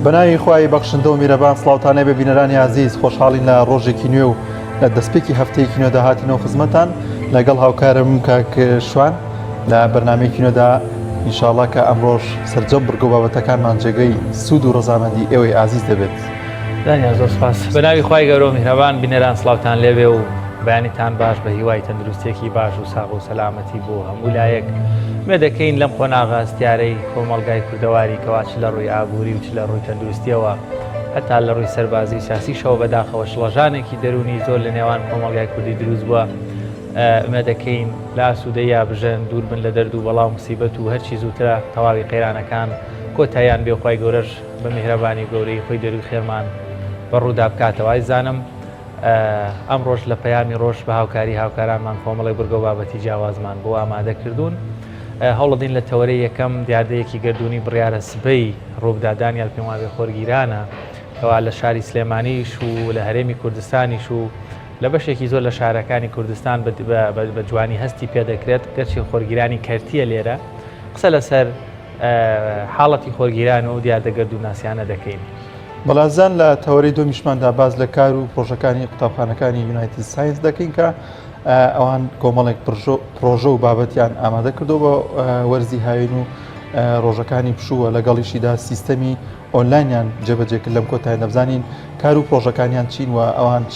بەناوی خوای بەخشندە و میرەبان سڵاوتان لێبێ بینەرانی ئازیز خۆشحاڵین لە ڕۆژێکی نوێ و لە دەستپێکی هەفتەیەکی نوێدا هاتینەوە خزمەتان لەگەڵ هاوکارم کاک شوان لە بەرنمەیەکی نوێدا ئینشاڵا کە ئەمڕۆژ سەرجەم بڕگە و بابەتەکانمان جێگەی سوود و ڕەزامەندی ئێوەی ئازیز دەبێت. دانیال زۆر سپاس. بە ناوی خوای گەورە و میهرەبان بینەران سڵاوتان لێبێ و بەیانیتان باش بە هیوای تەندروستیەکی باش و ساغ و سەلامەتی بۆ هەموو لایەک ئومێد دەکەین لەم قۆناغە هەستیارەی کۆمەڵگای کوردەواری کەوا چ لە ڕووی ئابووری و چ لە ڕووی تەندروستیەوە هەتا لە ڕووی سەربازی و سیاسیشەوە بەداخەوە شڵەژانێکی دەروونی زۆر لە نێوان کۆمەڵگای کوردی دروست بووە ئومێد دەکەین لە ئاسوودەییا بژن دوور بن لە دەرد و بەڵا و مسیبەت و هەرچی زووترە تەواوی قەیرانەکان کۆتاییان بێ و خوای گەورەش بە میهرەبانی و گەورەیی خۆی دەرووی خێرمان بە ڕوودا بکاتەوە ئازیزانم ئەمڕۆش لە پەیامی ڕۆژ بە هاوکاری هاوکارانمان کۆمەڵێک بڕگە و بابەتی جیاوازمان بۆ ئامادە کردوون. هەوڵدین لە تەوەرەی یەکەم دیاردەیەکی گەردوونی بڕیارە سبەی ڕووبدا دانیال پێم وابێ خۆرگیرانە کەوا لە شاری سلێمانیش و لە هەرێمی کوردستانیش و لە بەشێکی زۆر لە شارەکانی کوردستان بە جوانی هەستی پێدەکرێت گەرچی خۆرگیرانی کەرتیە لێرە قسە لەسەر حاڵەتی خۆرگیران و دیاردە گەردوونناسیانە دەکەین. بەڵازان لە تەوەرەی دووەمیشماندا باس لە کار و پرۆژەکانی قوتابخانەکانی یونایتد ساینس دەکەین کە ئەوان کۆمەڵێک پرۆژە و بابەتیان ئامادە کردو بە وەرزی هاوین و ڕۆژەکانی پشووە لەگەڵیشیدا سیستەمی ئۆنلاینیان جێبەجێ کرد لەم کۆتایدا بزانین کار و پرۆژەکانیان چین و ئەوان چ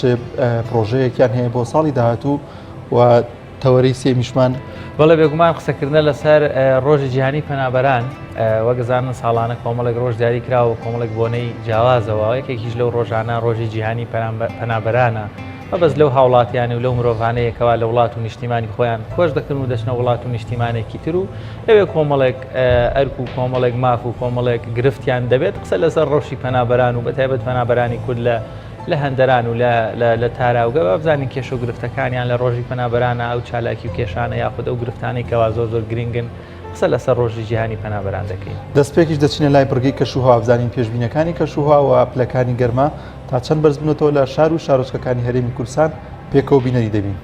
پرۆژەیەکیان هەیە بۆ ساڵی داهاتوو و تەوەرەی سێمیشمان. بەڵێ بێگومان قسەکردنە لەسەر ڕۆژی جیهانی پەنابەران وەک زانن ساڵانە کۆمەڵێک ڕۆژ دیاری کراوە کۆمەڵێک بۆنەی جیاوازەوە یەکێکیش لەو ڕۆژانە ڕۆژی جیهانی پەنابەرانە مەبەست لەو هاوڵاتیان و لەو مرۆڤانەیە کەوا لە وڵات و نیشتیمانی خۆیان کۆچ دەکەن و دەچنە وڵات و نیشتیمانێکی تر و لەوێ کۆمەڵێک ئەرک و کۆمەڵێک ماف و کۆمەڵێک گرفتیان دەبێت قسە لەسەر ڕەوشی پەنابەران و بەتایبەت پەنابەرانی کورد لە لە هەندەران و لە تاراوگە با بزانین کێشە و گرفتەکانیان لە ڕۆژی پەنابەرانە ئەو چالاکی و کێشانە یاخود ئەو گرفتانەی کەوا زۆر زۆر گرنگن قسە لەسەر ڕۆژی جیهانی پەنابەران دەکەین. دەستپێکیش دەچینە لای بڕگەی کەشوهەوا بزانین پێشبینیەکانی کەشوهەوا و پلەکانی گەرما تا چەند بەرزبوونەتەوە لە شار و شارۆچکەکانی هەرێمی کوردستان پێکەوە بینەری دەبین.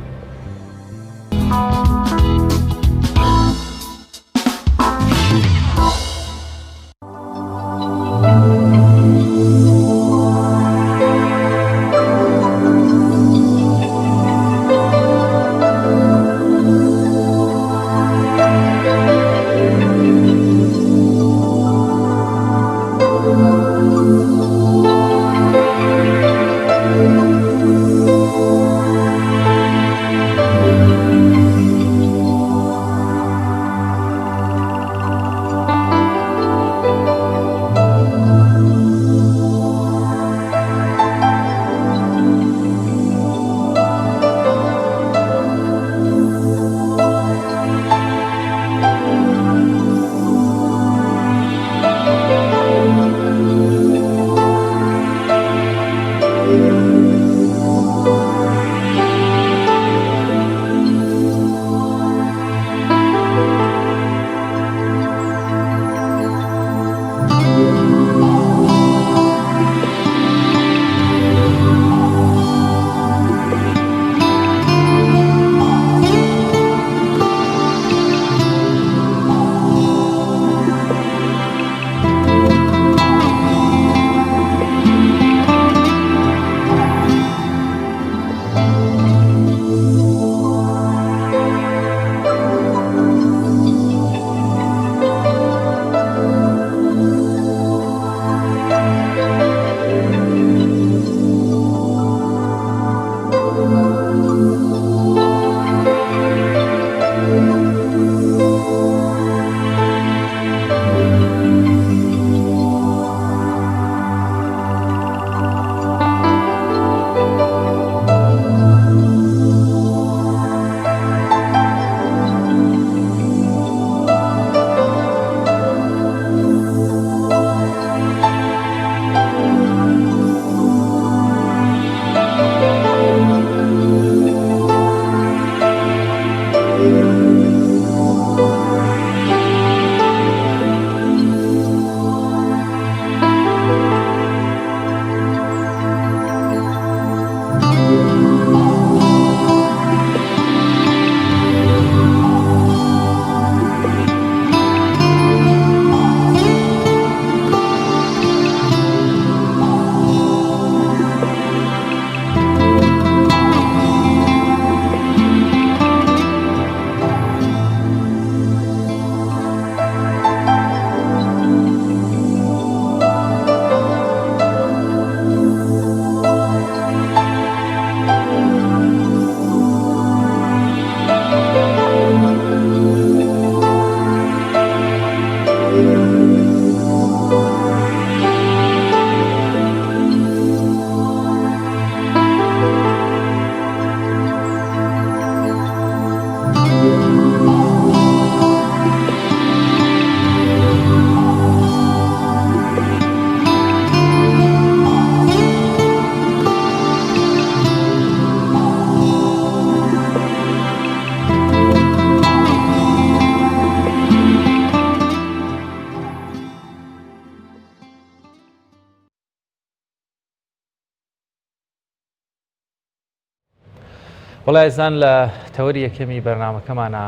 وەڵا ئێزان لە تەوەری یەکەمی بەرنامەکەمانە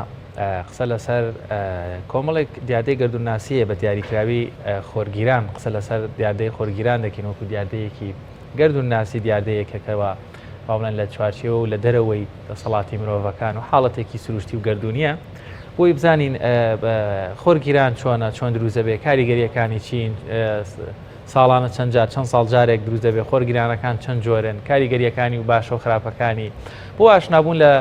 قسە لەسەر کۆمەڵێک دیاردەی گەردوونناسییە بە دیاریکراوی خۆرگیران قسە لەسەر دیاردەی خۆرگیران دەکەین وەکو دیاردەیەکی گەردوونناسی دیاردەیەکەکەەوە با بڵێن لە چوارچێوە و لە دەرەوەی دەسەڵاتی مرۆڤەکان و حاڵەتێکی سروشتی و گەردوونیە بۆی بزانین خۆرگیران چۆنە چۆن دروست دەبێت کاریگەریەکانی چین ساڵانە چەند جار چەند ساڵ جارێک دروست دەبێت خۆرگیرانەکان چەند جۆرن کاریگەریەکانی و باشە و خراپەکانی بۆ ئاشنابوون لە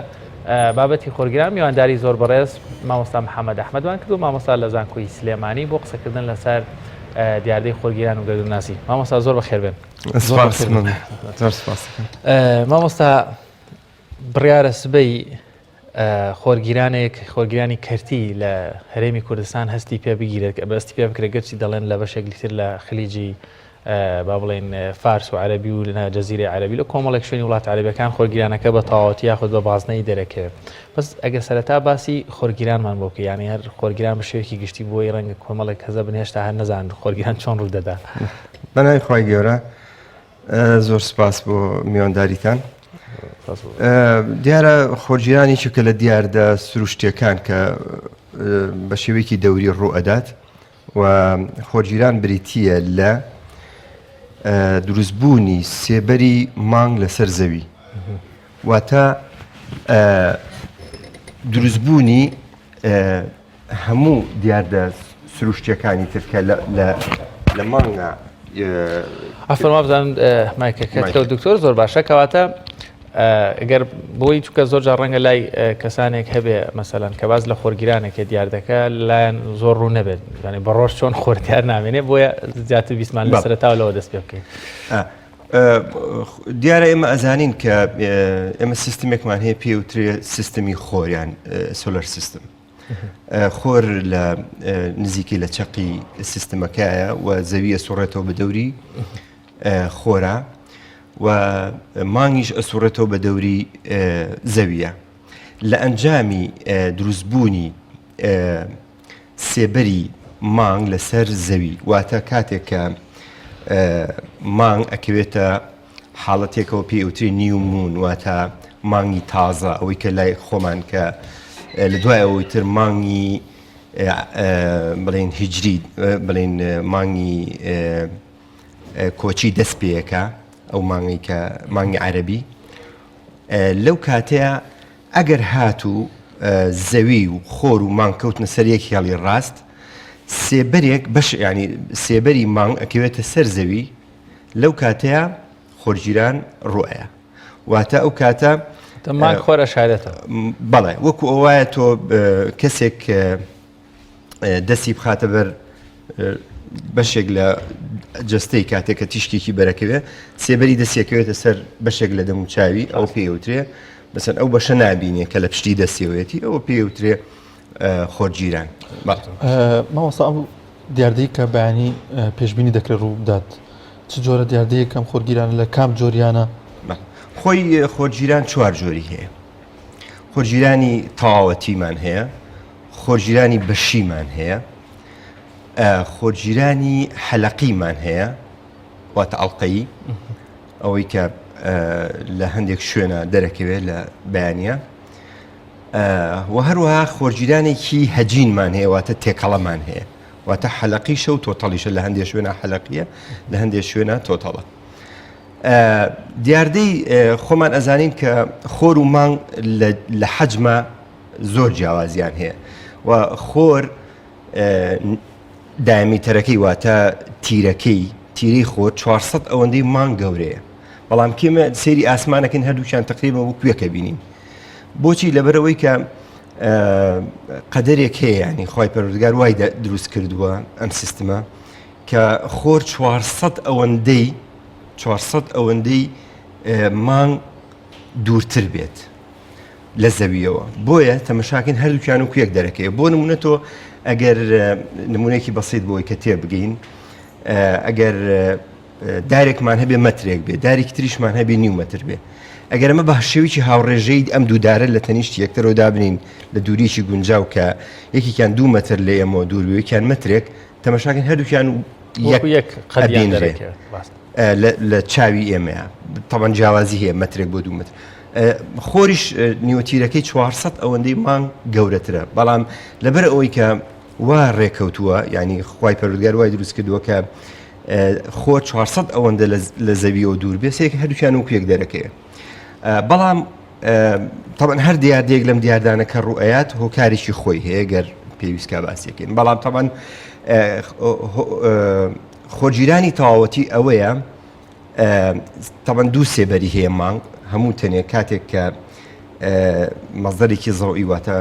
بابەتی خۆرگیران میوانداری زۆر بەڕێز مامۆستا محەممەد ئەحمەدوان کردو مامۆستا لە زانکۆی سلێمانی بۆ قسەکردن لەسەر دیاردەی خۆرگیران و گەردوونناسی مامۆستا زۆر بەخێر بێن مامۆستا بڕیارە سبەی خۆرگیرانێک خۆرگیرانی کەرتی لە هەرێمی کوردستان هەستی پێ بگیرێت کە بەستی پێ بکرێت گەرچی دەڵێن لە بەشێک تر لە خلیجی با بڵێن فارس و عەربی و لە جەزیرەی عەربی لە کۆمەڵێک شوێنی وڵات عەربەکان خۆرگیرانەکە بە تەواوەتی یاخود بە بازنەی دەرەکەوێت بەس ئەگەر سەرەتا باسی خۆرگیرانمان بۆ بکەی یانی هەر خۆرگیران بە شێوەیەکی گشتی بۆی ڕەنگە کۆمەڵێک کەزە بن هێشتا هەر نەزان خۆرگیران چۆن ڕوو دەدا. بەناوی خوای گەورە زۆر سپاس بۆ میوانداریتان. دیارە خۆرگیران یەکێکە لە دیاردە سروشتیەکان کە بە شێوەیەکی دەوری ڕوو ئەدات و خۆرگیران بریتییە لە دروستبوونی سێبەری مانگ لەسەر زەوی واتە دروستبوونی هەموو دیاردە سروشتیەکانی تر کە لە مانگا ئەفەرما وابزانم مایکەکەت کەوت دکتۆر زۆر باشە کەواتە گەر بۆی چکە زۆر جار ڕەنگە لای کەسانێک هەبێ مەسەلەن کە باز لە خۆرگیرانێکە دیاردەکە لایەن زۆر ڕوو نەبێت یعنی بە ڕۆژ چۆن خۆر دیار نامێنێ بۆیە زیاتر بیسمان لە سەرەتاوە لەوە دەست پێ بکەین. دیارە ئێمە ئەزانین کە ئێمە سیستمێکمان هەیە پێوترێ سیستمی خۆریان solar system خۆر لە نزیکی لە چەقی سیستمەکەیە و زەوی ئەسوڕێتەوە بە دەوری خۆرا و مانگیش ئەسوڕێتەوە بە دەوری زەویە لە ئەنجامی دروستبوونی سێبەری مانگ لەسەر زەوی واتە کاتێک کە مانگ ئەکەوێتە حاڵەتێکەوە پێی ئەوترێ new moon واتە مانگی تازە ئەوەی کە لای خۆمان کە لە دوای ئەوەی تر مانگی بڵێن هیجری بڵێن مانگی کۆچی دەست پێەکە ئەو مانگی کە مانگی عەربی لەو کاتەیە ئەگەر هاتوو زەوی و خۆر و مانگ کەوتنە سەر یەک هێڵی ڕاست سێبەرێک بەش ینی سێبەری مانگ ئەکەوێتە سەر زەوی لەو کاتەیا خۆرگیران ڕوئەیا واتە ئەو کاتە مانگ خۆر ئەشارێتەوە. بەڵێ وەکو ئەوایە تۆ کەسێک دەستی بخاتە بەر بەشێک لە جستەی کاتێک کە تیشکێکی بەرەکەوێ سێبەری دەستێکەوێتە سەر بەشێک لە دەم و چاوی ئەو پێوترێ بەسەر ئەو بەشە نابینێ کە لە پشتی دەستیەوەیەتی ئەوە پێوترێ خۆرگیران. مامۆستا ئەم دیاردەی کە بەیانی پێشبینی دەکرێت ڕوو بدات چ جۆرە دیاردەیەک ئەم خۆرگیرانە لە کام جۆریانە؟ خۆی خۆرگیران چوار جۆری هەیە خۆرگیرانی تەواوەتیمان هەیە خۆرگیرانی بەشیمان هەیە خۆرگیرانی حەلەقیمان هەیە واتە ئەڵلقەیی ئەوەی کە لە هەندێک شوێنە دەرەکەوێت لە بەیانە وە هەروەها خۆرگیرانێکی هەجینمان هەیە واتە تێکەڵەمان هەیە واتە حەلەقیشە و تۆتەڵیشە لە هەندێک شوێنە حەلەقیە لە هەندێک شوێنە تۆتەڵە دیاردەی خۆمان ئەزانین کە خۆر و مانگ لە حەجمە زۆر جیاوازیان هەیە و خۆر diameter ەکەی واتە تیرەکەی تیرەی خۆر 400 ئەوەندەی مانگ گەورەیە بەڵام کێمە سەیری ئاسمانەکەین هەردووکیان تقریبا وەکو یەکە بینین بۆچی لەبەرەوەی کە قەدەرێک هەیە ینی خی پەروەردگار وای دروست کردووە ئەم سیستمە کە خۆر 400 ئەوەندەی 400 ئەوەندەی مانگ دوورتر بێت لە زەویەوە بۆیە تەمەشاکەین هەردووکیان و کوێک دەرەکەی بۆ نمونە تۆ ئەگەر نمونێکی بەسیت بۆی کە تێبگەین ئەگەر دارێکمان هەبێ مەترێک بێ دارێکی تریشمان هەبێ نیو مەتر بێ ئەگەر ئەمە بە شێوەیەکی هاوڕێژەی ئەم دوو دارە لە تەنیشتی یەکترەوە دابنین لە دووریی گونجاو کە یەکێکیان دوو مەتر لە ئێمەوە دوور بێ یەکیان مەترێک تەمەشاکەین هەردووکیان یەک یەک قەدیان ئەبینرێ دەرەکەوێت ڕاست لە چاوی ئێمەیە تەبەن جیاوازی هەیە مەترێک بۆ دوو مەتر. خۆریش نیوەتیرەکەی 400 ئەوەندەی مانگ گەورەترە بەڵام لەبەر ئەوەی کە وا ڕێکەوتووە ینی خوای پەروەردگار وای دروست کردووە کە خۆر 400 ئەوەندە لە زەویەوە دوور بێ سێک هەردووکیان وەکو یەک دەرەکەوێ بەڵام تەبعەن هەر دیاردەیەک لەم دیاردانە کە ڕوئەیات هۆکارێکی خۆی هەیە گەر پێویستکا باسیەکەین بەڵام تەبعەن خۆرگیرانی تەواوەتی ئەوەیە تەبعەن دوو سێبەری هەیە مانگ هەموو تەنێ کاتێک کە مەزدەرێکی زەوی واتە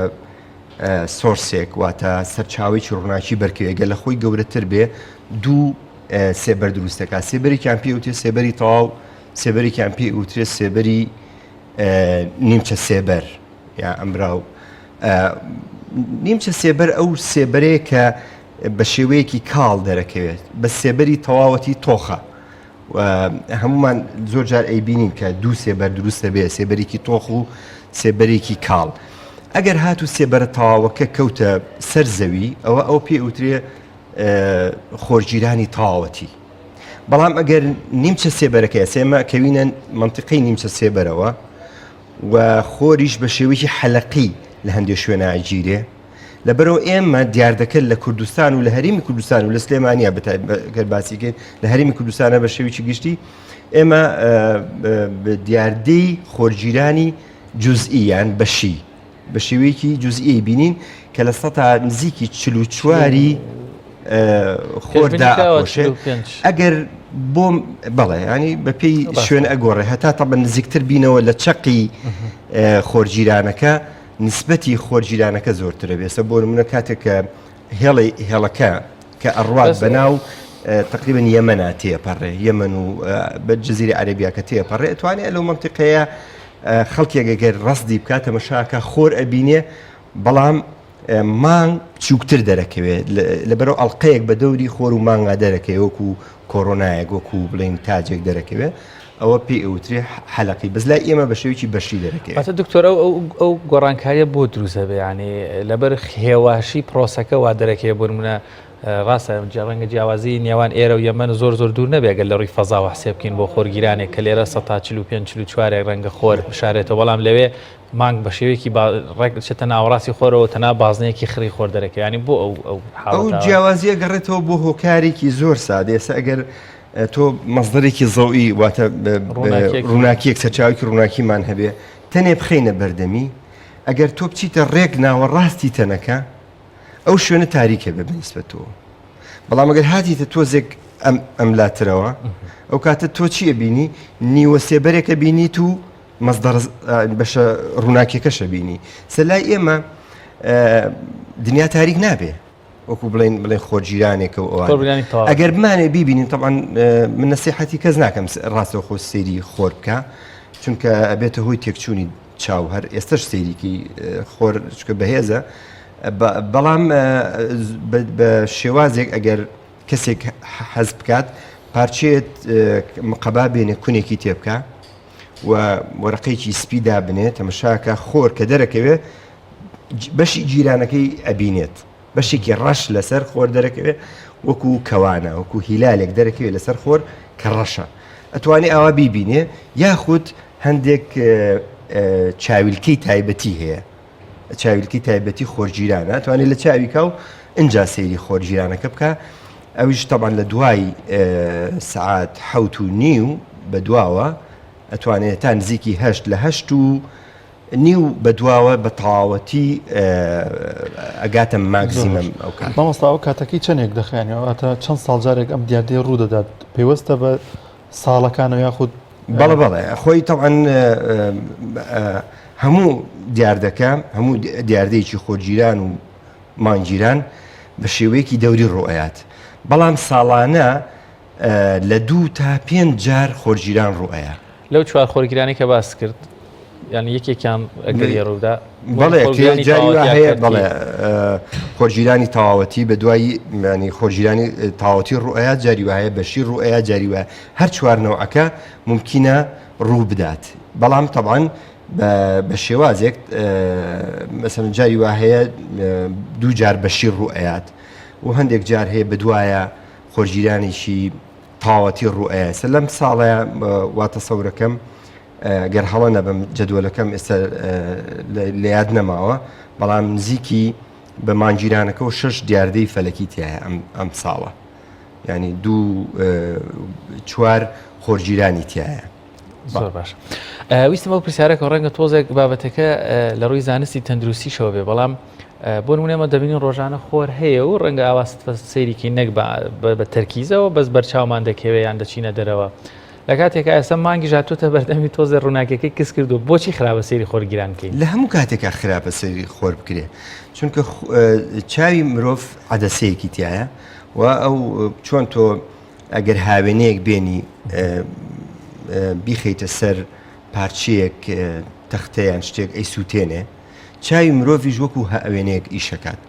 source ێک واتە سەرچاوێکی ڕووناکی بەرکەوێ گەر لە خۆی گەورەتر بێ دوو سێبەر دروست دەکات سێبەرێکیان پێ وترێ سێبەری تەواو سێبەرێکیان پێ وترێ سێبەری نیمچە سێبەر یا ئەمراو نیمچە سێبەر ئەو سێبەرەیە کە بە شێوەیەکی کاڵ دەرەکەوێت بە سێبەری تەواوەتی تۆخە هەمومان زۆر جار ئەیبینین کە دوو سێبەر دروست دەبێ سێبەرێکی تۆخ و سێبەرێکی کاڵ ئەگەر هاتوو سێبەرە تەواوەکە کەوتە سەر زەوی ئەوە ئەو پێ ئوترێ خۆرگیرانی تەواوەتی بەڵام ئەگەر نیمچە سێبەرەکە ئێمە کەوینە منطقەی نیمچە سێبەرەوە و خۆریش بە شێوەیەکی حەلەقی لە هەندێک شوێنە ئەگیرێ لەبەرەوە ئێمە دیاردەکە لە کوردستان و لە هەرێمی کوردستان و لە سلێمانیا بەگەر باسیکەین لە هەرێمی کوردستانە بە شێوەیەکی گشتی ئێمە دیاردەی خۆرگیرانی جزئیان بەشی بە شێوەیەکی جزئی بینین کە لە سەتا نزیکی 44ی خۆردا ئەپۆشێ ئەگەر بۆم بەڵێ ینی بەپێی شوێن ئەگۆڕێ هەتا تا بە نزیکتر بینەوە لە چەقی خۆرگیرانەکە نسبەتی خۆرگیرانەکە زۆرترە بێسە بۆ نمونە کاتێک کە هێڵی هێڵەکە کە ئەڕوات بەناو تقریبا یەمەنا تێپەڕێ یەمەن و بە جززیری عەربیاکە تێپەڕێ توانێت لەو منتیقەیە خەڵکێک گەر ڕەسدی بکات تەمەشاکە خۆر ئەبینێ بەڵام مانگ بچووکتر دەرەکەوێت لەبەرەوە ئەڵلقەیەک بە دەوری خۆر و مانگا دەرەکەوێت وەکو کۆرۆنایەک وەکو بڵین تاجێک دەرەکەوێت ئەوە پێی ئەوترێ حەلەقی بەس لای ئێمە بە شێوەیەکی بەشی دەرەکەوێت. واتە دکتۆر ئەو ئەو ئەو گۆڕانکاریە بۆ دروست دەبێ یانی لەبەر هێواشی پرۆسەکە وا دەرەکەوێ بۆ نمونە ڕاستە ڕەنگە جیاوازی نێوان ئێرە و یەمەن زۆر زۆر دوور نەبێ گەر لە ڕووی فەزاوە حسێب بکەین بۆ خۆرگیرانێک کە لێرە 145 44 ڕەنگە خۆر بشارێتەوە بەڵام لەوێ مانگ بە شێوەیەکی ڕێک بچێتە ناوەڕاستی خۆرەوە تەنها بازنەیەکی خڕی خۆر دەرەکەوێ یانی بۆ ئەو ئەو ئەو جیاوازیە گەڕێتەوە بۆ هۆکارێکی زۆر سادە ئێستا ئەگەر تۆ مەسدەرێکی زەوی واتە ڕووناکیەک سەرچاوێکی ڕووناکیمان هەبێ تەنێ بخەینە بەردەمی ئەگەر تۆ بچیتە ڕێک ناوەڕاستی تەنەکە ئەو شوێنە تاریکە بێ بەنیسبەتەوە بەڵام ئەگەر هاتیتە تۆزێک ئەم ئەملاترەوە ئەو کاتە تۆ چی ئەبینی نیوە سێبەرێکە بینیت و مەسدەر بەشە ڕووناکیەکەشە بینی سەلای ئێمە دنیا تاریک نابێ وەکو بڵێن بڵێن خۆرگیرانێکە و ئەوانە ئەگەر بمانێ بیبینین طبعا من نەسیحەتی کەس ناکەم ڕاستەوخۆ سەیری خۆر بکە چونکە ئەبێتە هۆی تێکچوونی چاو هەر ئێستش سەیریکی خۆر چکە بەهێزە بەڵام بە شێوازێک ئەگەر کەسێک حەز بکات پارچێت مقەبا بێنێ کونێکی تێبکە و وەرەقەیەکی سپی دابنێ تەمەشاکە خۆر کە دەرەکەوێ بەشی جیرانەکەی ئەبینێت بەشێکی ڕەش لەسەر خۆر دەرەکەوێت وەکو کەوانە وەکو هیلالێک دەرەکەوێت لەسەر خۆر کە ڕەشە ئەتوانێ ئاوا بیبینێ یاخود هەندێک چاویلکەی تایبەتی هەیە چاویلکی تایبەتی خۆرگیرانە توانێت لە چاویکا و ئینجا سەیری خۆرگیرانەکە بکە ئەویش تەبان لە دوای سعات 7 و نیو بە دواوە ئەتوانێت تا نزیکی هەشت لە 8 و نیو بە دواوە بە تەواوەتی ئەگاتە maximum ئەو کات. مامۆستا ئەو کاتەکەی چەندێک دەخایەنێ واتە چەند ساڵ جارێک ئەم دیاردەیە ڕوو دەدات پەیوەستە بە ساڵەکانەوە یاخود بەڵێ بەڵێ خۆی تەبعەن هەموو دیاردەکە هەموو دیاردەیەکی خۆرگیران و مانگیران بە شێوەیەکی دەوری ڕوئەیات بەڵام ساڵانە لە دوو تا پێنج جار خۆرگیران ڕوئەیە. لەو چوار خۆرگیرانەی کە باست کرد یانی یەکێکیان ئەگەر یە ڕوودا بەڵێ جاری وا هەیە بەڵێ خۆرگیرانی تەواوەتی بە دوای ینی خۆرگیرانی تەواوەتی ڕوئەیە جاری وایە بەشی ڕوئەیە جاری وایە هەر چوار نەوعەکە ممکنە ڕوو بدات بەڵام تەبعەن بە شێوازێک مەسەلەن جاری وا هەیە دوو جار بەشی ڕوئەیات و هەندێک جار هەیە بەدوایە خۆرگیرانێکی تەواوەتی ڕوئەیە سە لەم ساڵەیە وا تەسەورەکەم. گەر هەڵە نەبم جەدوەلەکەم ئێستا لە یاد نەماوە بەڵام نزیکی بە مانگیرانەکەەوە شش دیاردەی فەلەکی تایە ئەم ئەم ساڵە ینی دوو چوار خۆرگیرانی تایە. زۆر باش ویستم ئەو پرسیارەکە ڕەنگە تۆزێک بابەتەکە لە ڕووی زانستی تەندروستیشەوە بێ بەڵام بۆ نمونێمە دەبینین ڕۆژانە خۆر هەیە و ڕەنگە ئاوا سەیریکی نەک بە تەرکیزەوە بەس بەرچاومان دەکەوێ یان دەچینە دەرەوە لە کاتێکا ئێستا مانگیش هاتووەتە بەردەمی تۆزێ ڕووناکیەکەی کز کردووە بۆچی خراپە سەیری خۆرگیران بکەین؟ لە هەموو کاتێکا خراپە سەیری خۆر بکرێ چونکە چاوی مرۆڤ عەدەسەیەکی تایە و ئەو چۆن تۆ ئەگەر هاوێنەیەک بێنی بیخەیتە سەر پارچەیەک تەختەیان شتێک ئەی سووتێنێ چاوی مرۆڤیش وەکو هاوێنەیەک ئیشەکات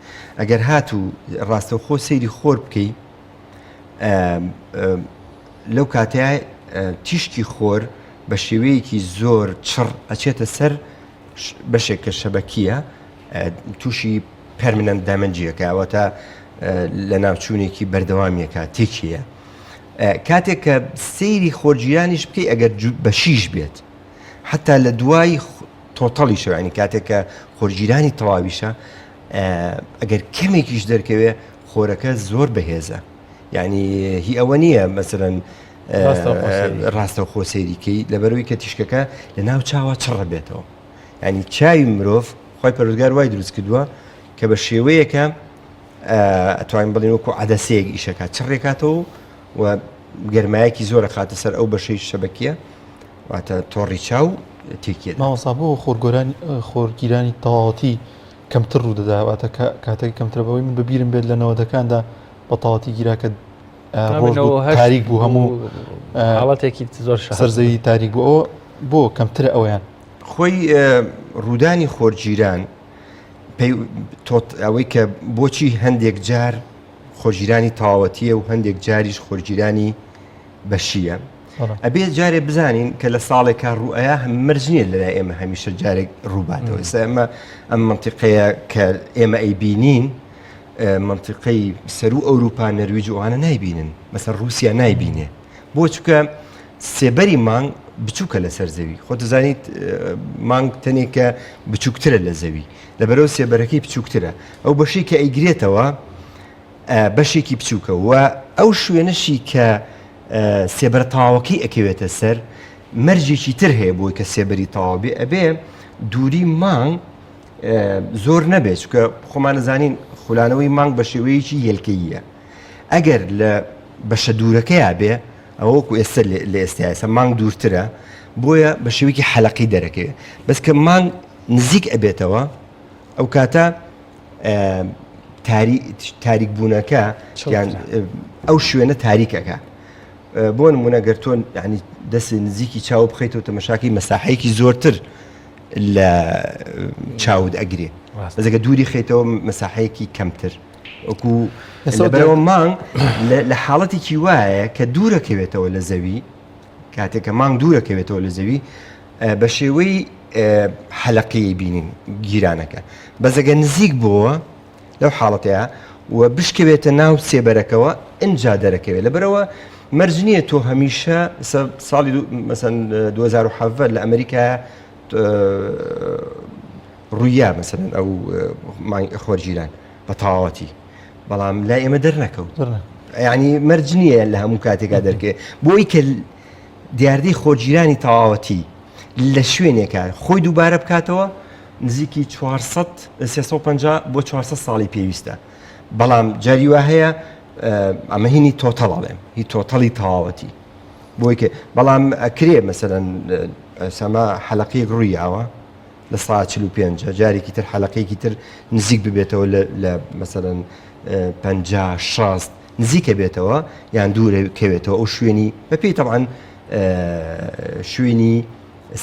ئەگەر هاتوو ڕاستەوخۆ سەیری خۆر بکەی لەو کاتەیە تیشکی خۆر بە شێوەیەکی زۆر چڕ ئەچێتە سەر بەشێک کە شەبەکیە تووشی permanent damage یەکە ئەوەتە لە ناوچوونێکی بەردەوامیەکە تێکیە کاتێک کە سەیری خۆرگیرانیش بکەی ئەگەر بەشیش بێت حتا لە دوای total یشەوە ینی کاتێک کە خۆرگیرانی تەواویشە ئەگەر کەمێکیش دەرکەوێ خۆرەکە زۆر بەهێزە یعنی هی ئەوە نییە مەسەرەن ڕاستەوخۆ سەیریکەی لەبەرەوەی کە تیشکەکە لە ناو چاوە چڕە بێتەوە ینی چاوی مرۆڤ خی پەرودگار وای دروست کردووە کە بە شێوەیەکە ئەتوانین بڵین وەکو عدەسەیەک ئیشەکە چڕێکاتەوە و گەرمایەکی زۆرە خاتە سەر ئەو بەشەی شەبەکیە واتە تۆڕی چاو تێکیە. مامۆستا بۆ خۆرگۆرانی خۆرگیرانی تەواوەتی کەمتر ڕوودەدا واتە کاتێک کەمترە بەوەی من بەبیرم بێت لە نەوەدەکاندا بە تەواوەتی گیرا کە ڕۆژ تاریک بوو هەموو حاڵەتێکی زۆر سەرزەوی تاریک بوو ئەوە بۆ کەمترە ئەویان خۆی ڕوودانی خۆرگیران ئەوەی کە بۆچی هەندێک جار خۆرگیرانی تەواوەتیە و هەندێک جاریش خۆرگیرانی بەشیە ئەبێ جارێ بزانین کە لە ساڵێکا ڕوئیا مەرج نییە لەلای ئێمە هەمیشە جارێک ڕووباتەوە ئێستا ئێمە ئەم منتیقەیە کە ئێمە ئەیبینین منتیقەی سەرو ئەوروپا نەرویج ئەوانە نایبینن مەسەر رووسیا نایبینێ بۆ چکە سێبەری مانگ بچووکە لەسەر زەوی خۆ دەزانیت مانگ تەنێکە بچووکترە لە زەوی لەبەرەوە سێبەرەکەی بچووکترە ئەو بەشی کە ئەیگرێتەوە بەشێکی بچووکە و ئەو شوێنەشی کە سێبەرە تەواوەکەی ئەکەوێتە سەر مەرجێکی تر هەیە بۆی کە سێبەری تەواو بێ ئەبێ دووری مانگ زۆر نەبێت چکە خۆمانەزانین خولانەوەی مانگ بە شێوەیەکی یەلکەیە ئەگەر لە بەشە دوورەکەیا بێ ئەوە وەکو ئێستا لە ئێستا ئێستا مانگ دوورترە بۆیە بە شێوەیەکی حەلقی دەرەکەوێت بەس کە مانگ نزیک ئەبێتەوە ئەو کاتە تاریک بوونەکە یان ئەو شوێنە تاریکەکە بۆ نمونە گەر تۆ ینی دەست نزیکی چاو بخیتەوە تەمەشاکی مەساحەیەکی زۆرتر لە چاوت ئەگرێ بەزەگە دووری خیتەوە مەساحەیەکی کەمتر وەکو لەبەرەوە مانگ لە حاڵەتێکی وایە کە دوورەکەوێتەوە لە زەوی کاتێک کە مانگ دوورەکەوێتەوە لە زەوی بە شێوەی حەلەقەیی بینین گیرانەکە بەس ئەگەر نزیک بووە لەو حاڵەتەیە و بشکەوێتە ناو سێبەرەکەوە ئینجا دەرەکەوێت لەبەرەوە مەرج نییە تۆ هەمیشە ساڵی مەسەن 2017 لە ئەمریکا ڕوویا مەسەن ئەو خۆرگیران بە تەواوەتی بەڵام لای ئێمە دەرنەکەوت ینی مەرج نییە لە هەموو کاتێکا دەرکێ بۆی کە دیاردەی خۆرگیرانی تەواوەتی لە شوێنێکا خۆی دووبارە بکاتەوە نزیکی 400 350 بۆ 400 ساڵی پێویستە بەڵام جاری وا هەیە ئەمە هینی total ئەڵێم هی total ی تەواوەتی بۆی کە بەڵام ئەکرێ مەسەرەن سەما حەلقەیەک ڕووی یاوە لە سا 45 جارێکی تر حەلقەیەکی تر نزیک ببێتەوە لە مەسەرەن 50 60 نزیکە بێتەوە یان دوورە کەوێتەوە ئەو شوێنی بەپێی تەبعەن شوێنی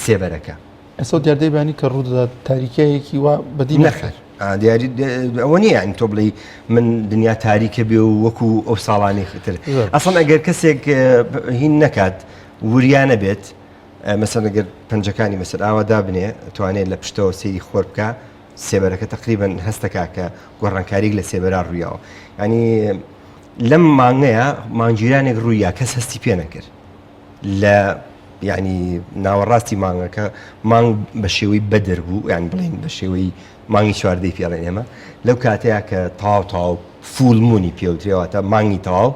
سێبەرەکە. ئێستا دیاردەی بانی کە ڕوودەدات تاریکیایەکی وا بەدی نەخێر دیاری ئەوە نییە یعنی تۆ بڵێی من دنیا تاریکە بێ و وەکو ئەو ساڵانی تر ئەسڵ ئەگەر کەسێک هین نەکات وریا نەبێت مەسەن ئەگەر پەنجەکانی مەسەر ئاوا دابنێ توانێت لە پشتەوە سەیری خۆر بکە سێبەرەکە تەقریبەن هەستەکا کە گۆڕانکاریک لە سێبەرا ڕوویاوە ینی لەم مانگەیە مانگیرانێک ڕوویا کەس هەستی پێ نەکرد لە یعنی ناوەڕاستی مانگەکە مانگ بە شێوەی بەدر بوو یان بڵێن بە شێوەی مانگی چواردەی پێڵێن ئێمە لەو کاتەیە کە تەواو تەواو full moon ی پێوترێواتە مانگی تەواو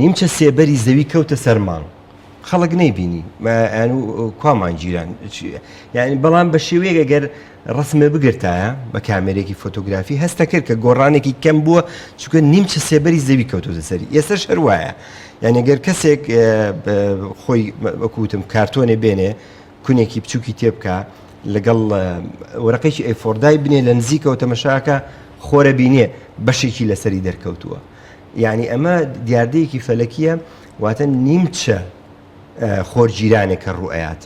نیمچە سێبەری زەوی کەوتە سەر مانگ خەڵک نەیبینی کوا مانگگیران یعنی بەڵام بە شێوەیەک ئەگەر ڕسمێ بگرتایە بە کامێرێکی فۆتۆگرافی هەستە کرد کە گۆڕانێکی کەم بووە چونکە نیمچە سێبەری زەوی کەوتۆتە سەری ئێستا هەر وایە یعنی گەر کەسێک خۆی وەکوتم کارتۆنێ بێنێ کونێکی بچووکی تێبکە لەگەڵ وەرەقێکی A4 دای بنێ لە نزیکەوە تەمەشاکە خۆرە بینێ بەشێکی لەسەری دەرکەوتووە یعنی ئەمە دیاردەیەکی فەلەکیە واتە نیمچە خۆرگیرانێک کە ڕوئەیات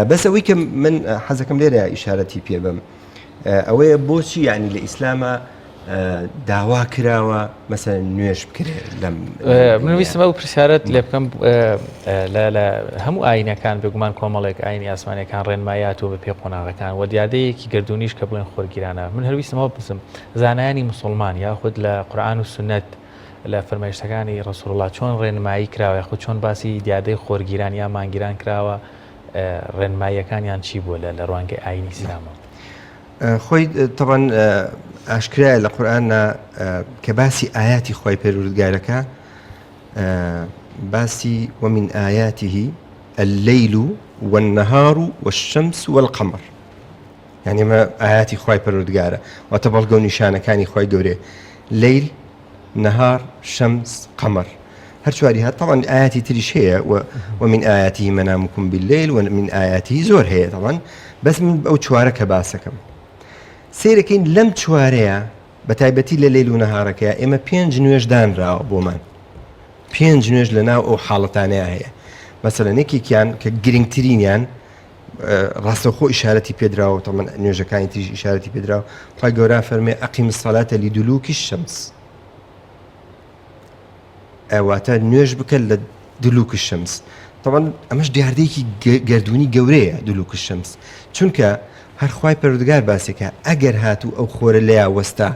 بەس ئەوەی کە من حەزەکەم لێرە ئیشارەتی پێ بم ئەوەیە بۆچی یعنی لە ئیسلامە داوا کراوە مەسەن نوێژ بکرێت لەم من ویستم ئەو پرسیارەت لێ بکەم لە هەموو ئاینەکان بێگومان کۆمەڵێک ئاینی ئاسمانەکان ڕێنمایات و بە پێ قۆناغەکان و دیادەیەکی گردونیش کە بڵێن خۆرگیرانە من هەرویستمەوە بپرسم زانایانی مسلمان یاخود لە قورآن و سنت لە فەرمایشتەکانی ڕسول الله چۆن ڕێنمایی کراوە یاخود چۆن باسی دیادەی خۆرگیران یا مانگیران کراوە ڕێنماییەکانیان چی بووە لە ڕوانگەی ئاینی ئیسلامەوە؟ خۆی تەبەن ئاشکرایە لە قورئاندا کە باسی ئاياتی خوای پەروەردگارەکە باسی ومن آياته الليل والنهار والشمس والقمر یعنی ئەمە ئاياتی خوای پەروەردگارە واتە بەڵگە و نیشانەکانی خوای گەورەیە لەیل نهار شمس قمر هەر چواری هات طبعا ئاياتی تریش هەیە و ومن آياته منامكم بالليل ومن آياته زۆر هەیە طبعا بەس من ئەو چوارە کە باسەکەم سیرەکەین لەم چوارەیە بە تایبەتی لە لەیل و نەهارەکەی ئێمە پێنج نوێژ دانراوە بۆمان پێنج نوێژ لە ناو ئەو حاڵەتانەیە هەیە مەسەلەن یەکێکیان کە گرنگترینیان ڕاستەوخۆ ئیشارەتی پێدراوە تەمەن نوێژەکانی تریش ئیشارەتی پێدراوە خوای گەورە فەرمێ أقم الصلاة لدلوك الشمس واتە نوێژ بکە لە دلوك الشمس طبعا ئەمەش دیاردەیەکی گردردونی گەورەیە دلوك الشمس چونکە هەر خوای پەروەردگار باسێکە ئەگەر هاتوو ئەو خۆرە لەیا وەستا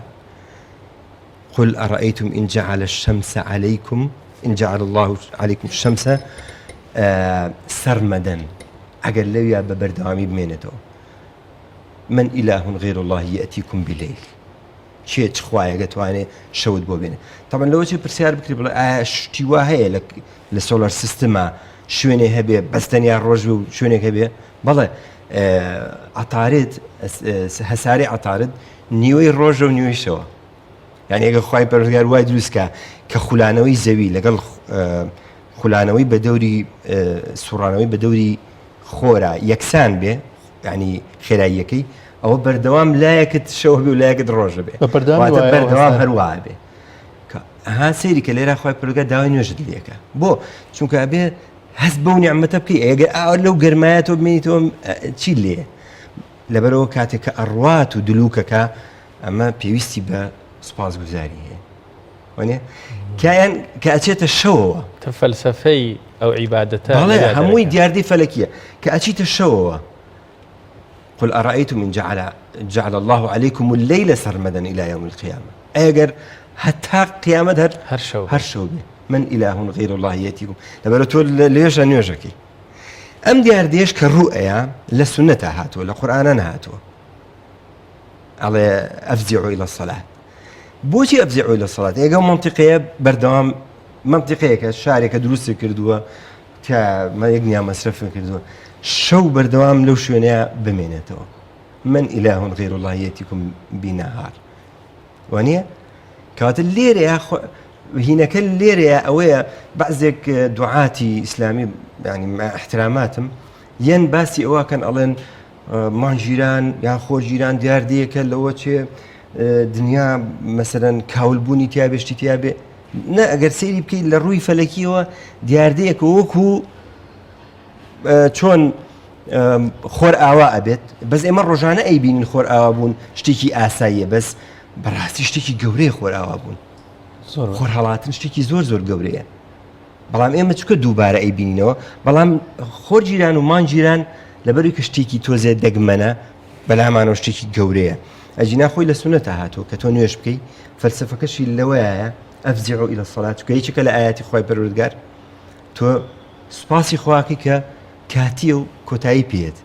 قل أرأيتم إن جعل الشمس عليكم إن جعل الله عليكم الشمس سرمدا ئەگەر لەویا بە بەردەوامی بمێنێتەوە من إله غير الله يأتيكم بليل کێ چ خوایەک دەتوانێ شەوت بۆ بێنێ تەبەن لەوە چی پرسیار بکری بڵێ ئایا شتی وا هەیە لە لە solar system ا شوێنێ هەبێ بەس تەنیا ڕۆژ و شوێنێک هەبێ بەڵێ عەتارد هەسارەی عەتارد نیوەی ڕۆژە و نیوەی شەوە یعنی ئەگەر خوای پەروەردگار وای دروست کا کە خولانەوەی زەوی لەگەڵ خولانەوەی بە دەوری سوڕانەوەی بە دەوری خۆرا یەکسان بێ ینی خێراییەکەی ئەوە بەردەوام لایەکت شەوە بێ و لایەکت ڕۆژە بێ بەردەوام هەروە بێ ها سەیری کە لێرە خوای پەروەردگار داوای نوێژت لێکە بۆ چونکە ئەبێ هەست بەو نیعمەتە بکەی ئەگەر ئاوە لەو گەرمایە تۆ بمێنیتەوە چی لێ لەبەرەوە کاتێک کە ئەڕوات و دلوکەکە ئەمە پێویستی بە سوپاسگوزاری هەیە وانە کایان کە ئەچێتە شەوەوە تە فەلسفەی ئەو عیبادەتە بەڵێ هەمووی دیاردەی فەلەکیە کە ئەچیتە شەوەوە قل أرأيتم إن جعل جعل الله عليكم الليل سرمدا إلى يوم القيامة ئەگەر هەتا قیامەت هەر هەر شەو هەر شەو بێ من إله غير الله يأتيكم لەبەرە تۆ لێژە نوێژەکەی ئەم دیاردەیەش کە ڕوئەیە لە سونەتا هاتووە لە قورئانا نەهاتووە ئەڵێ أفزعوا إلى الصلاة بۆچی أفزعوا إلى الصلاة ئێگە منطقەیە بەردەوام منطقەیەکە شارێکە دروستی کردووە کە مەیەک نیا مەسرەف کردووە شەو بەردەوام لەو شوێنەیە بمێنێتەوە من إله غير الله يأتيكم بنهار وانیە؟ کەواتە لێرەیە هینەکە لێرەیە ئەوەیە بەعزێک دوعاتی ئیسلامی ینی احتراماتم یەن باسی ئەوەکەن ئەڵێن مانگیران یان خۆرگیران دیاردەیەکە لەوە چێ دنیا مەسەرەن کاولبوونی تیابێشتی تیاابێ نە ئەگەر سەیری بکەیت لە ڕووی فەلەکیەوە دیاردەیەکە وەکو چۆن خۆر ئاوا ئەبێت بەس ئێمە ڕۆژانە ئەیبینین خۆر ئاوا بوون شتێکی ئاساییە بەس بەڕاستی شتێکی گەورەیە خۆر ئاوا بوون خۆر هەڵاتن شتێکی زۆر زۆر گەورەیە بەڵام ئێمە چکە دووبارە ئەیبینینەوە بەڵام خۆر گیران و مانگیران لەبەروی کە شتێکی تۆزێ دەگمەنە بەلامانەوە شتێکی گەورەیە ئەجینا خۆی لە سونەتە هاتووە کە تۆ نوێش بکەی فەلسفەکەشی لەوەیە أفزعوا إلى الصلاة چونکە یەکێکە لە ئاياتی خوای پەروەردگار تۆ. سوپاسی خواکەی کە کاتیە و کۆتایی پێت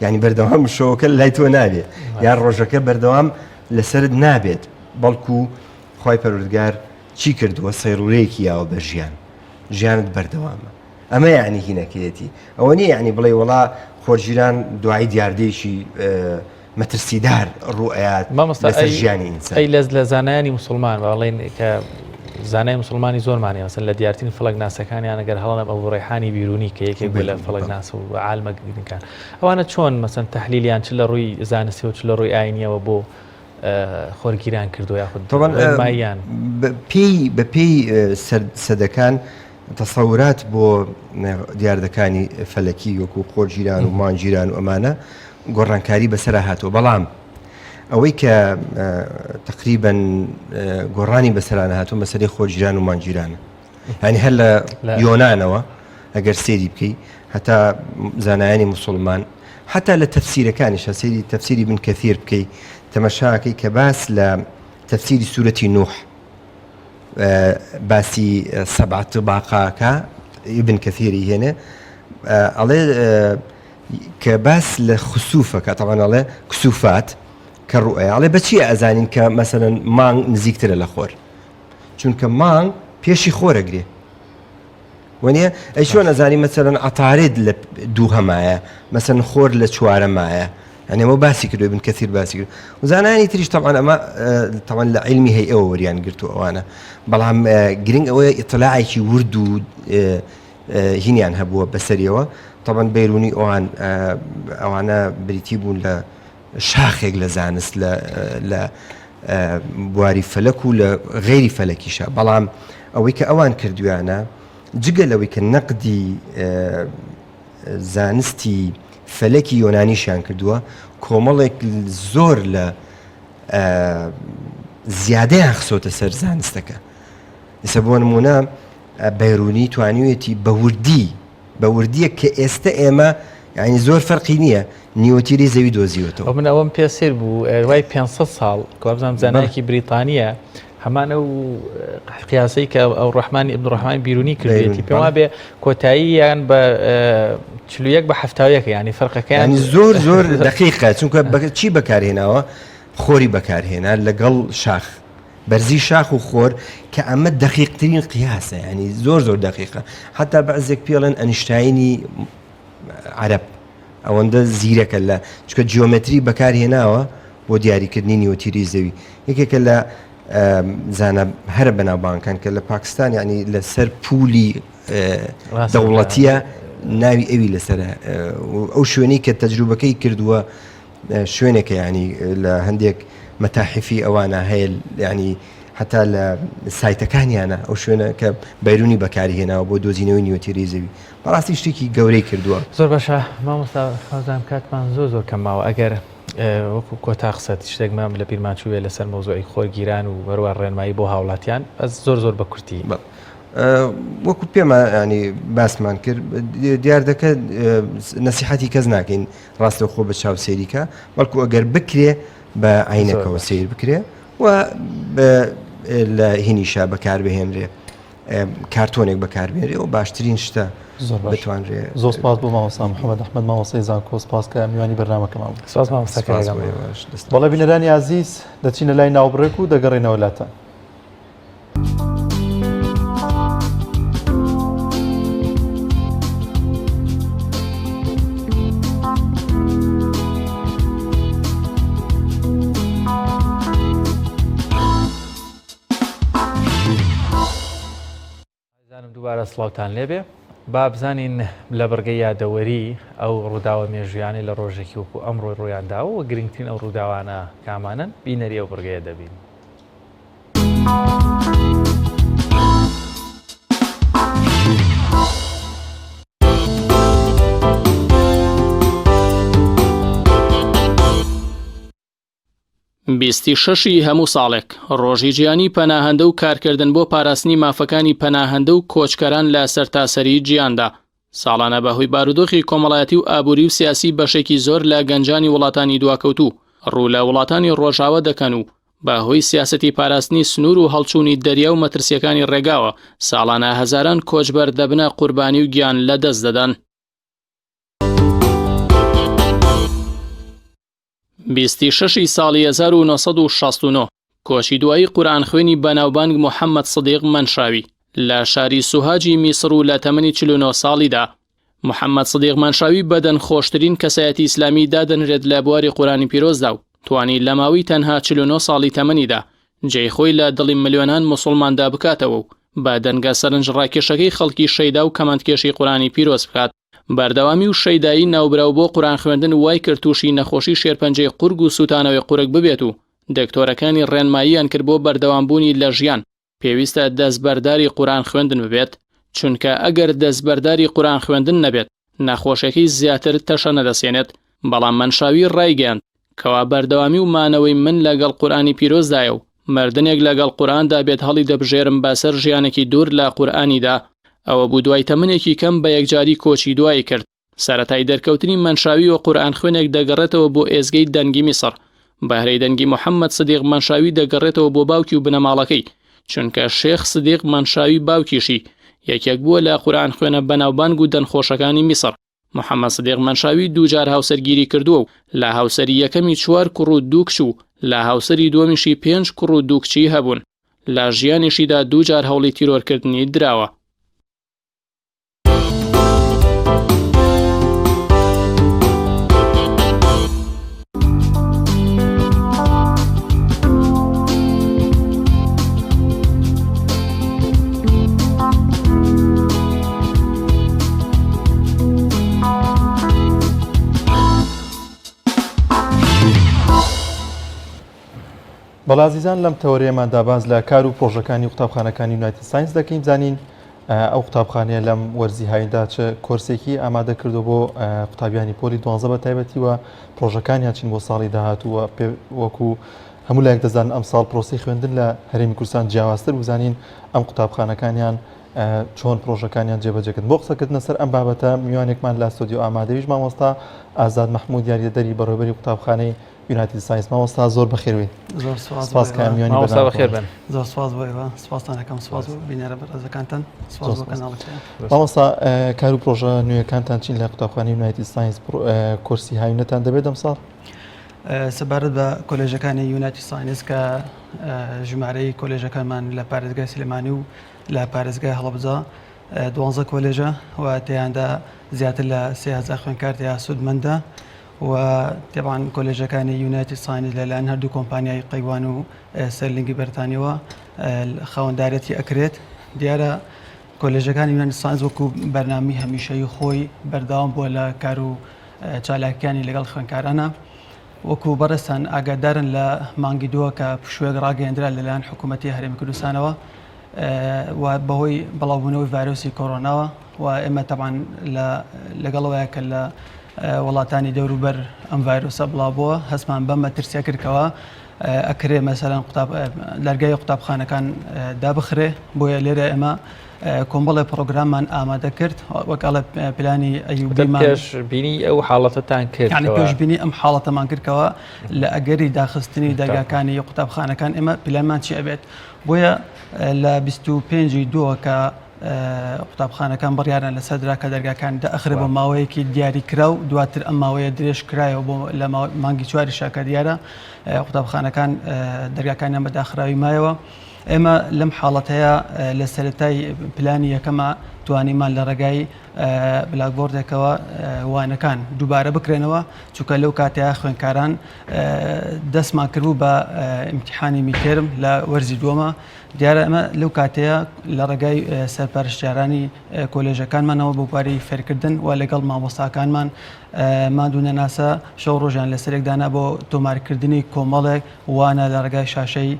یعنی بەردەوام شەوەکە لای تۆ نابێت یان ڕۆژەکە بەردەوام لەسرت نابێت بەڵکو خی پەروەردگار چی کردووە سەیڕورەیەکی یاوە بە ژیان ژیانت بەردەوامە ئەمە یعنی هینەکەیەتی ئەوە نیە یعنی بڵێ وڵا خۆرگیران دوایی دیاردەیەکی مەترسیدار ڕوو ئەیات مامۆستا لەسەر ئەی ژیانی ئینسان. ئەی لە لە زانایانی موسڵمان با بڵێین کە زانای موسڵمانی زۆرمان هەیە مەسەلەن لە دیارترین فەڵەکناسەکانیان ئەگەر هەڵە نەبم ئەبو ڕەیحانی بیرونی کە یەکێک بوو لە بیرونی، بەڵێ. فەڵەکناس و عالمە گرنگەکان ئەوانە چۆن مەسەن تەحلیلیان چ لە ڕووی زانستیەوە چ لە ڕووی ئاینیەوە بۆ خۆرگیران کردووە یاخود طبعا ڕێنماییان بە پێی بە پێی سەدەکان تەسەورات بۆ دیاردەکانی فەلەکی وەکو خۆرگیران و مانگیران و ئەمانە گۆڕانکاری بەسەرا هاتووە بەڵام ئەوەی کە تقریبن گۆڕانی بەسەرانە هاتوو مەسەری خۆرگیران و مانگیرانە هەنی هەر لە یۆناانەوە ئەگەر سێری بکەی هەتا زانایانی مسلمان حتا لە تەفسیرەکانیش سەیری تەفسیری بن کەثیر بکەی تەمەشاکەی کە باس لە تەفسیری سوورەتی نوح باسی سەبعە طباقاکە ئیبن کەثیری هێنێ ئەڵێ کە باس لە خسوفەکە تەوان ئەڵێ کسوفات کە ڕوئەیە ئەڵێ بەچی ئەزانین کە مەسەلەن مانگ نزیکترە لە خۆر چونکە مانگ پێشی خۆرەگرێ وەنیە ئەی چۆن ئەزانی مەسەلەن عەتارد لە دووهەمایە مەسەن خۆر لە چوارەمایە یعنی ئەمە باسی کردو ابن کەثیر باسی کرد وزانانی تریش طبعا ئەمە طبعا لە علمی هەی ئەوە وەریان گرتو ئەوانە بەڵام گرنگ ئەوەیە ئیطلاعێکی ورد و هینیان هەبووە بەسەریەوە طبعا بەیرونی ئەوان ئەوانە بریتی بوون لە شاخێک لە زانست لە لە بواری فەلەک و لە غەیری فەلەکیشە بەڵام ئەوەی کە ئەوان کردویانە جگە لەوەی کە نەقدی زانستی فەلەکی یۆنانیشیان کردووە کۆمەڵێک زۆر لە زیادەیان خسۆتە سەر زانستەکە ئێستا بۆ نمونە بەیرونی توانیوێتی بە وردی بە وردیەک کە ئێستە ئێمە یانی زۆر فەرقی نییە نیوەتیری زەوی دۆزیوەتەوە. من ئەوەم پێ سەیر بوو وای 500 ساڵ وابزانم زانایەکی بریتانییە هەمان ئەو قیاسەی کە ئەو ڕەحمانی ابن ڕەحمان بیرونی کردێتی پێم وابێ کۆتاییان بە 41 بە 71 ینی فەرقەکەیان زۆر زۆر دقیقە چونکە چی بەکارهێناوە خۆری بەکارهێنا لەگەڵ شاخ بەرزی شاخ و خۆر کە ئەمە دەقیقترین قیاسە ینی زۆر زۆر دەقیقە حتا بەعزێک پێڵێن ئەنیشتاینی عەرەب ئەوەندە زیرەکە لە چکە جیۆمەتری بەکارهێناوە بۆ دیاریکردنی نیوەتیری زەوی یەکێکە لە زانە هەرە بەناوبانکان کە لە پاکستان ینی لەسەر پولی دەوڵەتیە ناوی ئەوی لەسەر ئەو شوێنی کە تەجروبەکەی کردووە شوێنێکە یانی لە هەندێک مەتاحیفی ئەوانە هەیە یانی هەتا لە سایتەکانیانە ئەو شوێنە کە بەیرونی بەکاری هێناوە بۆ دۆزینەوەی نیوەتیری زەوی بەڕاستی شتێکی گەورەی کردووە. زۆر باشە مامۆستا خازان کاتمان زۆر زۆر کەم ماوە ئەگەر وەکو کۆتا قسەت شتێک مام لە بیرمان چووێ لەسەر مەوزوعی خۆرگیران و هەروە ڕێنمایی بۆ هاوڵاتیان بەس زۆر زۆر بە کورتی. وەکو پێمان ینی باسمان کرد دیاردەکە نەسیحەتی کەس ناکەین ڕاستەوخۆ بە چاو سەیری کە بەڵکو ئەگەر بکرێ بە عینەکەوە سیر بکرێ و لە هینیشا بەکاربهێنرێ کارتۆنێک بەکاربێنرێ و باشترین شتە زۆر بتوانرێ زۆر سپاس بۆ مامۆستا محەممەد ئەحمەد مامۆستای زانکۆ سپاس کە میوانی بەرنامەکەمان بوو سپاس مامۆستا سپاس بۆ ئێوەش. بەڵێ بینەرانی ئازیز دەچینە لای ناوبڕێک و دەگەڕێینەوە لاتان. زانم دووبارە سڵاوتان لێبێ با بزانین لە بڕگەی یادەوەری ئەو ڕووداوە مێژویانەی لە ڕۆژێکی وەکو ئەمڕۆی ڕوویانداوە و گرنگترین ئەو ڕووداوانە کامانەن بینەری ئەو بڕگەیە دەبین. بیستی شەشی هەموو ساڵێک، ڕۆژی جیهانی پەناهەندە و کارکردن بۆ پاراستنی مافەکانی پەناهەندە و کۆچکەران لە سەرتاسەری جیهاندا. ساڵانە بە هۆی بارودۆخی کۆمەڵایەتی و ئابووری و سیاسی بەشێکی زۆر لە گەنجانی وڵاتانی دواکەوتوو ڕوو لە وڵاتانی ڕۆژاوا دەکەن و بە هۆی سیاسەتی پاراستنی سنوور و هەڵچوونی دەریا و مەترسییەکانی ڕێگاوە، ساڵانە هەزاران کۆچبەر دەبنە قوربانی و گیان لەدەست دەدەن. بیستی شەشی ساڵی 1969 کۆچی دوایی قورئانخوێنی بەناوبانگ محەممەد سدیق مەنشاوی لە شاری سوهاجی میسڕ و لە تەمەنی 49 ساڵیدا محەممەد سدیق مەنشاوی بە دەنگخۆشترین کەسایەتی ئیسلامی دادەنرێت لە بواری قورئانی پیرۆزدا و توانی لە ماوەی تەنها 49 ساڵی تەمەنیدا جێی خۆی لە دڵی ملیۆنان موسڵماندا بکاتەوە و بە دەنگە سەرنجڕاکێشەکەی خەڵکی شەیدا و کەمەندکێشی قورئانی پیرۆز بکات. بەردەوامی و شەیدایی ناوبراو بۆ قورئان خوێندن وای کرد تووشی نەخۆشی شێرپەنجەی قورگ و سووتانەوەی قورگ ببێت و دکتۆرەکانی ڕێنماییان کرد بۆ بەردەوامبوونی لە ژیان پێویستە دەستبەرداری قورئان خوێندن ببێت چونکە ئەگەر دەستبەرداری قورئان خوێندن نەبێت نەخۆشیەکەی زیاتر تەشەنە دەسێنێت بەڵام مەنشاوی ڕایگەیاند کەوا بەردەوامی و مانەوەی من لەگەڵ قورئانی پیرۆزدایە و مردنێک لەگەڵ قورئاندا بێت هەڵیدەبژێرم بەسەر ژیانێکی دوور لە قورئانیدا، ئەوە بوو دوای تەمەنێکی کەم بە یەکجاری کۆچی دوایی کرد. سەرەتای دەرکەوتنی مەنشاوی و قورئانخوێنێک دەگەڕێتەوە بۆ ئێزگەی دەنگی میسڕ، بەهرەی دەنگی محەممەد سدیق مەنشاوی دەگەڕێتەوە بۆ باوکی و بنەماڵەکەی، چونکە شێخ سدیق مەنشاوی باوکیشی یەکێک بووە لە قورئانخوێنە بەناوبانگ و دەنگخۆشەکانی میسڕ. محەمەد سدیق مەنشاوی دووجار هاوسەرگیری کردووە و لە هاوسەری یەکەمی چوار کوڕ و دوو کچ و لە هاوسەری دووەمیشی پێنج کوڕ و دوو کچی هەبوون. لە ژیانیشیدا دووجار هەوڵی تیرۆرکردنی دراوە. بەڵێ ئازیزان لەم تەوەرەیەماندا باس لە کار و پرۆژەکانی قوتابخانەکانی یونایتد ساینس دەکەین بزانین ئەو قوتابخانەیە لەم وەرزی هاویندا چ کۆرسێکی ئامادە کردو بۆ قوتابیانی پۆلی دوانزە بە تایبەتی و پرۆژەکانیان چین بۆ ساڵی داهاتوو وەکو هەموو لایەک دەزانن ئەمساڵ پرۆسی خوێندن لە هەرێمی کوردستان جیاوازتر بزانین ئەم قوتابخانەکانیان چۆن پرۆژەکانیان جێبەجێکرد بۆ قسەکردنە سەر ئەم بابەتە میوانێکمان لە ستۆدیۆ ئامادەویش مامۆستا ئازاد مەحمود یاریدەدەری بەڕێوەبەری قوتابخانەی یونایتد ساینس مامۆستا زۆر بەخێربێی زۆر سوپاس سپاس کە میوانی مامۆستا بەخێر بن زۆر سوپاس بۆ ئێوە سوپاستان ئەکەم سوپاس بۆ بینەرە بەڕێزەکانتان سوپاس بۆ کەناڵەکە مامۆستا کار و پرۆژە نوێیەکانتان چین لە قوتابخانەی یونایتد ساینس کۆرسی هاوینەتان دەبێت ئەمساڵ؟ سەبارەت بە کۆلێژەکانی یونایتد ساینس کە ژمارەی کۆلێژەکانمان لە پارێزگای سلێمانی و لە پارێزگای هەڵەبجە دوانزە کۆلێژە و تێیاندا زیاتر لە 3000 خوێندکار تیا سوودمەندە و تێبان کۆلێژەکانی یونایتد ساینس لەلایەن هەردوو کۆمپانیای قەیوان و سەرلینگی بەریتانیەوە خاوەندارەتی ئەکرێت دیارە کۆلێژەکانی یونایتد ساینس وەکو بەرنامەی هەمیشەیی خۆی بەردەوام بووە لە کار و چالاکیانی لەگەڵ خوێندکارانە وەکو بەڕێزتان ئاگادارن لە مانگی دووە کە پشوویەک ڕاگەیەندرا لەلایەن حکوومەتی هەرێمی کوردستانەوە و بەهۆی بڵاوبوونەوەی ڤایرۆسی کۆرۆناوە و ئێمە تەبان لەگەڵەوەیە کە لە وڵاتانی دەوروبەر ئەم ڤایرۆسە بڵاو بووە هەستمان بەم مەترسیە کرد کەوا ئەکرێ مەسەلەن قوتاب دەرگای قوتابخانەکان دابخرێ بۆیە لێرە ئێمە کۆمەڵێ پرۆگراممان ئامادە کرد وەک ئەڵێ پلانی ئەیوبیمان پێشبینی ئەو حاڵەتەتان کرد یعنی پێشبینی ئەم حاڵەتەمان کردکەوە لە ئەگەری داخستنی دەرگاکانی قوتابخانەکان ئێمە پلانمان چی ئەبێت بۆیە لە 25 دووە کە قوتابخانەکان بڕیاریان لەسەر درا کە دەرگاکان دائەخرێ بۆ ماوەیەکی دیاری کراو دواتر ئەم ماوەیە درێژ کرایەوە بۆ لە مانگی چواریشا کە دیارە قوتابخانەکان دەرگاکانیان بە داخراوی مایەوە. ئێمە لەم حاڵەتەیە لە سەرەتای پلانی یەکەمە توانیمان لە ڕێگای blackboard ێکەوە وانەکان دووبارە بکرێنەوە چونکە لەو کاتەیە خوێندکاران دەستمان کردبوو بە ئیمتیحانی midterm لە وەرزی دووەمە دیارە ئەمە لەو کاتەیە لە ڕێگای سەرپەرشتیارانی کۆلێژەکانمانەوە بۆ بواری فێرکردن و لەگەڵ مامۆستاکانمان ماندوو نەناسە شەو ڕۆژیان لەسەرێک دانا بۆ تۆمارکردنی کۆمەڵێک وانە لە ڕێگای شاشەی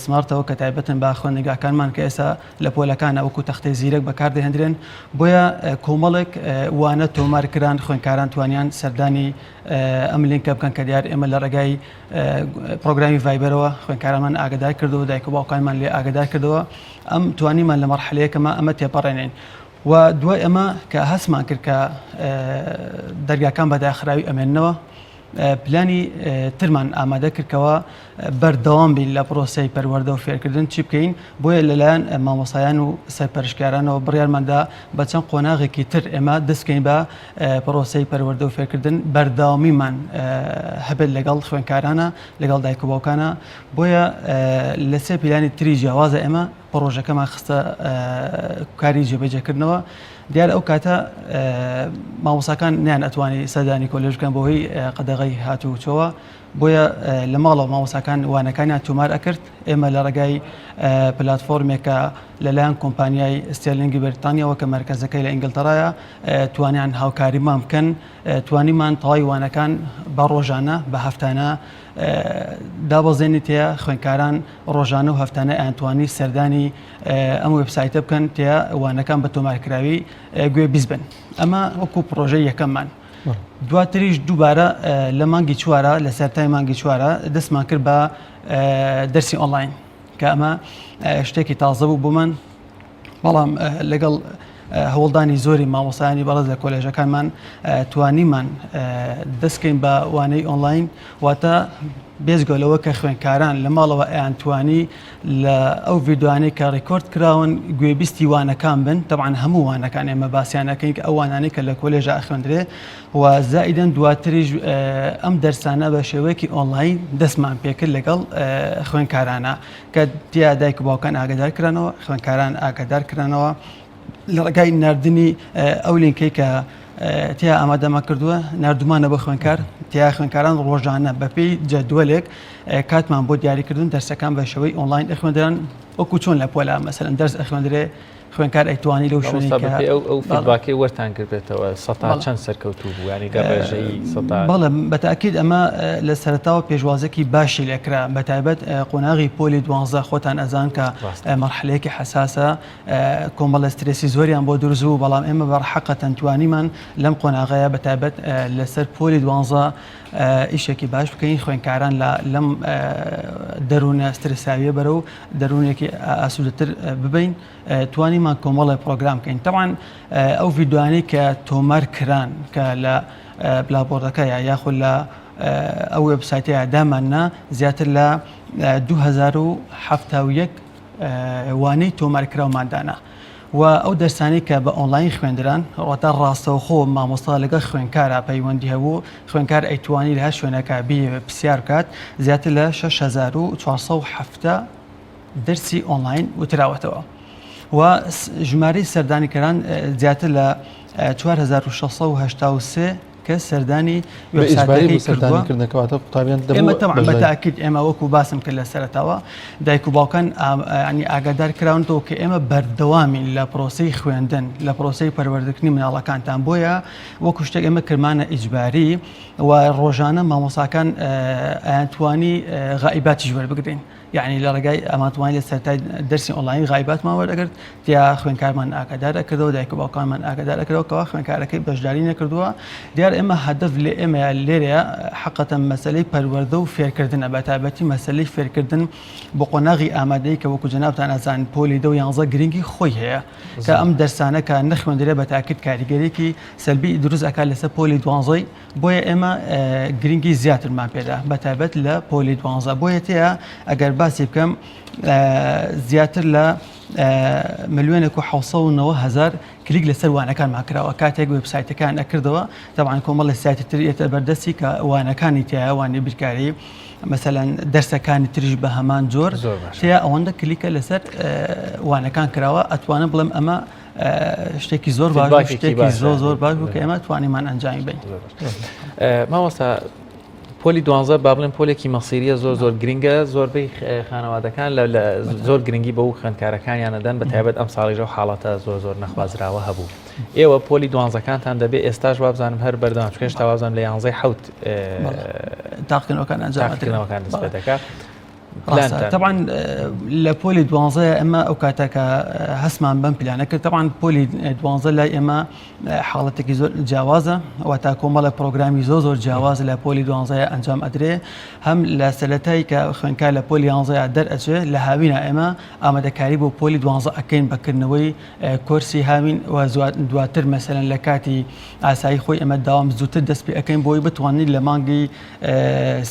smart ەوە کە تایبەتن بە خوێندنگاکانمان کە ئێستا لە پۆلەکانە وەکو تەختەی زیرەک بەکاردەهێندرێن بۆیە کۆمەڵێک وانە تۆمار کران خوێندکاران توانیان سەردانی ئەم لینکە بکەن کە دیار ئێمە لە ڕێگای پرۆگرامی ڤایبەرەوە خوێندکارانمان ئاگدار کردەوە دایک و باوکانمان لێ ئاگدار کردەوە ئەم توانیمان لە مەرحەلەیەکەمە ئەمە تێپەڕێنین و دوای ئەمە کە هەستمان کرد کە دەرگاکان بە داخراوی ئەمێننەوە. پلانی ترمان ئامادە کردکەوە بەردەوام بین لە پرۆسەی پەروەردە و فێرکردن چی بکەین بۆیە لەلایەن مامۆسایان و سەرپەرشتکارانەوە بڕیارماندا بە چەند قۆناغێکی تر ئێمە دەستکەین بە پرۆسەی پەروەردە و فێرکردن بەردەوامیمان هەبێت لەگەڵ خوێنکارانە لەگەڵ دایک و باوکانە بۆیە لە سێ پیلانی تری جیاوازە ئێمە پڕۆژەکەمان خستە کاری جێبەجێکردنەوە دیار ئەو کاتە مامۆساکان نیان ئەتوانی سەردانی کۆلێژ بکەن بۆهی قەدەغەی هاتوچۆوە بۆیە لە ماڵەوە مامۆستاکان وانەکانیان تۆمار ئەکرد، ئێمە لە ڕێگای پلاتفۆرمێکە لەلایەن کۆمپانیای ستێرلینگی بەریتانیاوە کە مەرکەزەکەی لە ئینگلتەرایە توانیان هاوکاریمان بکەن، توانیمان تەواوی وانەکان بە ڕۆژانە بە هەفتانە دابەزێنی تێ خوێندکاران ڕۆژانە و هەفتانە ئەیانتوانی سەردانی ئەم وێبسایتە بکەن تێ وانەکان بە تۆمارکراوی گوێ بیست بن. ئەمە وەکو پڕۆژەی یەکەممان. دواتریش دووبارە لە مانگی چوارە لە سەرتای مانگی چوارە دەستمان کرد بە دەرسی ئۆنلاین کە ئەمە شتێکی تازە بوو بۆ من بەڵام لەگەڵ هەوڵدانی زۆری مامۆسایانی بەڕێز لە کۆلێژەکانمان توانیمان دەستکەین بە وانەی ئۆنلاین واتە بێجگە لەوە کە خوێندکاران لە ماڵەوە ئەیانتوانی لە ئەو ڤیدیۆانەی کە record کراون گوێبیستی وانەکان بن تەبعەن هەموو وانەکان ئێمە باسیان ئەکەین کە ئەو وانانەی کە لە کۆلێژە ئەخوێندرێ و زائیدەن دواتریش ئەم دەرسانە بە شێوەیەکی ئۆنلاین دەستمان پێکرد لەگەڵ خوێندکارانە کە تیا دایک و باوکان ئاگادار کرانەوە خوێندکاران ئاگادار کرانەوە لە ڕێگای ناردنی ئەو لینکەی کە تیا ئامادەمان کردووە نردومانە بۆ خوێنکار تیا خوێنکاران ڕۆژانە بەپێی جەدوەلێک کاتمان بۆ دیاریکردن دەرسەکان بە شێوەی ئۆنلاین ئەخوێندران وەکو چۆن لە پۆلا مەسەلەن دەرس ئەخوێندرێ خوێنکار ئەیتوانی لەو شوێنەی کە ئەو ئەو feedback ەی وەرتان کردێتەوە سەتا چەند سەرکەوتوو بوو ینی گە ڕێژەی سەتا بەڵێ بەتاکید ئەمە لە سەرەتاوە پێشوازێکی باشی لێکرا بە تایبەت قۆناغی پۆلی دوانزە خۆتان ئەزان کە مەرحەلەیەکی حەساسە کۆمەڵە سترێسی زۆریان بۆ دروست بوو، بەڵام ئێمە بە ڕەحەقەتەن توانیمان لەم قۆناغەیە بە تایبەت لەسەر پۆلی دوانزە ئیشێکی باش بکەین، خوێندکاران لە لەم دەروونە سترساویە بەرەو دەروونێکی ئاسوودەتر ببەین، توانیمان کۆمەڵێ پرۆگرام بکەین. تەبعەن ئەو ڤیدیۆانەی کە تۆمار کران کە لە blackboard ەکە یا یاخود لە ئەو وێبسایتەیە داماننا زیاتر لە 2071 وانەی تۆمارکراومان دانا و ئەو دەرسانەی کە بە ئۆنلاین خوێندران واتە ڕاستەوخۆ مامۆستا لەگەڵ خوێندکارا پەیوەندی هەبوو خوێندکار ئەیتوانی لە هەر شوێنەکە بیەوێ پرسیار بکات زیاتر لە 6470 دەرسی ئۆنلاین وتراوەتەوە و ژمارەی سەردانیکەران زیاتر لە 4683 کەس سەردانی وێبسایتەکەی کردووە. ئێمە تەبعەن بە تاکید ئێمە وەکو باسم کرد لە سەرەتاوە دایک و باوکان ینی ئاگادار کراونەتەوە کە ئێمە بەردەوامین لە پرۆسەی خوێندن لە پرۆسەی پەروەردەکردنی مناڵەکانتان بۆیە وەکو شتێک ئێمە کرمانە ئیجباری و ڕۆژانە مامۆساکان ئەیانتوانی غائیباتیش وەربگرین. یەعنی لە ڕێگای ئەمانتوانی لە سەرەتای دەرسی ئۆنلاین غایباتمان وەرئەگرت تیا خوێندکارمان ئاگادار ئەکردەوە دایک و باوکانمان ئاگادار ئەکردەوە کەوا خوێندکارەکەی بەشداری نەکردووە دیار ئێمە هەدەف لێ ئێمەیە لێرەیە حەقەتەن مەسەلەی پەروەردە و فێرکردنە بە تایبەتی مەسەلەی فێرکردن بۆ قۆناغی ئامادەیی کە وەکو جەنابتان ئەزانن پۆلی دە و یانزە گرنگی خۆی هەیە کە ئەم دەرسانە کە نەخوێندرێ بە تاکید کاریگەریەکی سەلبی دروست ئەکات لەسەر پۆلی دوانزەی بۆیە ئێمە گرنگی زیاترمان پێدا بە تایبەت لە پۆلی دوانزە بۆیە تێیە ئەگەر باسی بکەم زیاتر لە ملیۆنێک و 1970 هزار کلیک لەسەر وانەکانمان کراوە کاتێک وێبسایتەکان ئەکردەوە تەبعەن کۆمەڵی سایتی تر یەتە بەردەستی کە وانەکانی تایە وانەی بیرکاری مەسەلەن دەرسەکانی تریش بە هەمان جۆر تیا ئەوەندە کلیکە لەسەر وانەکان کراوە ئەتوانم بڵێم ئەمە شتێکی زۆر باش شتێکی زۆر زۆر باش بوو کە ئێمە توانیمان ئەنجامی بین مامۆستا پۆلی دوانزە با بڵێن پۆلێکی مەسیریە زۆر زۆر گرنگە زۆربەی خانەوادەکان لە زۆر گرنگی بەو خوێندکارەکانیانەدەن بە تایبەت ئەم ساڵیژە و حاڵەتە زۆر زۆر نەخوازراوە هەبوو ئێوە پۆلی دوانزەکانتان دەبێ ئێستاش وابزانم هەر بەردەوام چونکە هێشتا وابزانم لە یانزەی حەوت تاقیکردنەوەکان ئەنجام تاقیکردنەوەکان دەست پێ دەکات. تەبعەن لە پۆلی دوانزەیە ئێمە ئەو کاتە کە هەستمان بەم پلانە کرد تەبعەن پۆلی دوانزە لای ئێمە حاڵەتێکی زۆر جیاوازە واتە کۆمەڵە پرۆگرامی زۆر زۆر جیاواز لە پۆلی دوانزەیە ئەنجام ئەدرێ هەم لە سەرەتای کە خوێنکار لە پۆلی یانزەیە دەرئەچێ لە هاوینە ئێمە ئامادەکاری بۆ پۆلی دوانزە ئەکەین بەکردنەوەی کۆرسی هاوین و دواتر مەسەلەن لە کاتی ئاسایی خۆی ئێمە داوام زووتر دەست پێ ئەەکەین بۆی بتوانین لە مانگی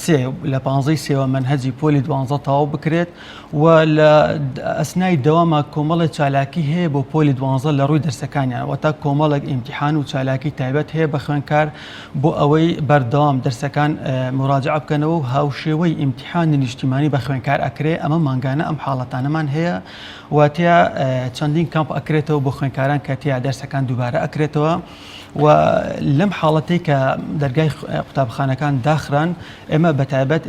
سێ لە پانزەی سێوە مەنهەجی پۆلی دوانزە تەواو بکرێت و لە ئەسنای دەواما کۆمەڵێک چالاکی هەیە بۆ پۆلی دوانزە لە ڕووی دەرسەکانیان وەتا کۆمەڵێک ئیمتیحان و چالاکی تایبەت هەیە بە خوێندکار بۆ ئەوەی بەردەوام دەرسەکان مراجعە بکەنەوە و هاوشێوەی ئیمتیحانی نیشتیمانی بە خوێندکار ئەکرێ ئەمە مانگانە ئەم حاڵەتانەمان هەیە و تیا چەندین کامپ ئەکرێتەوە بۆ خوێندکاران کە تیا دەرسەکان دووبارە ئەکرێتەوە. و لەم حاڵەتەی کە دەرگای قوتابخانەکان داخران ئێمە بە تایبەت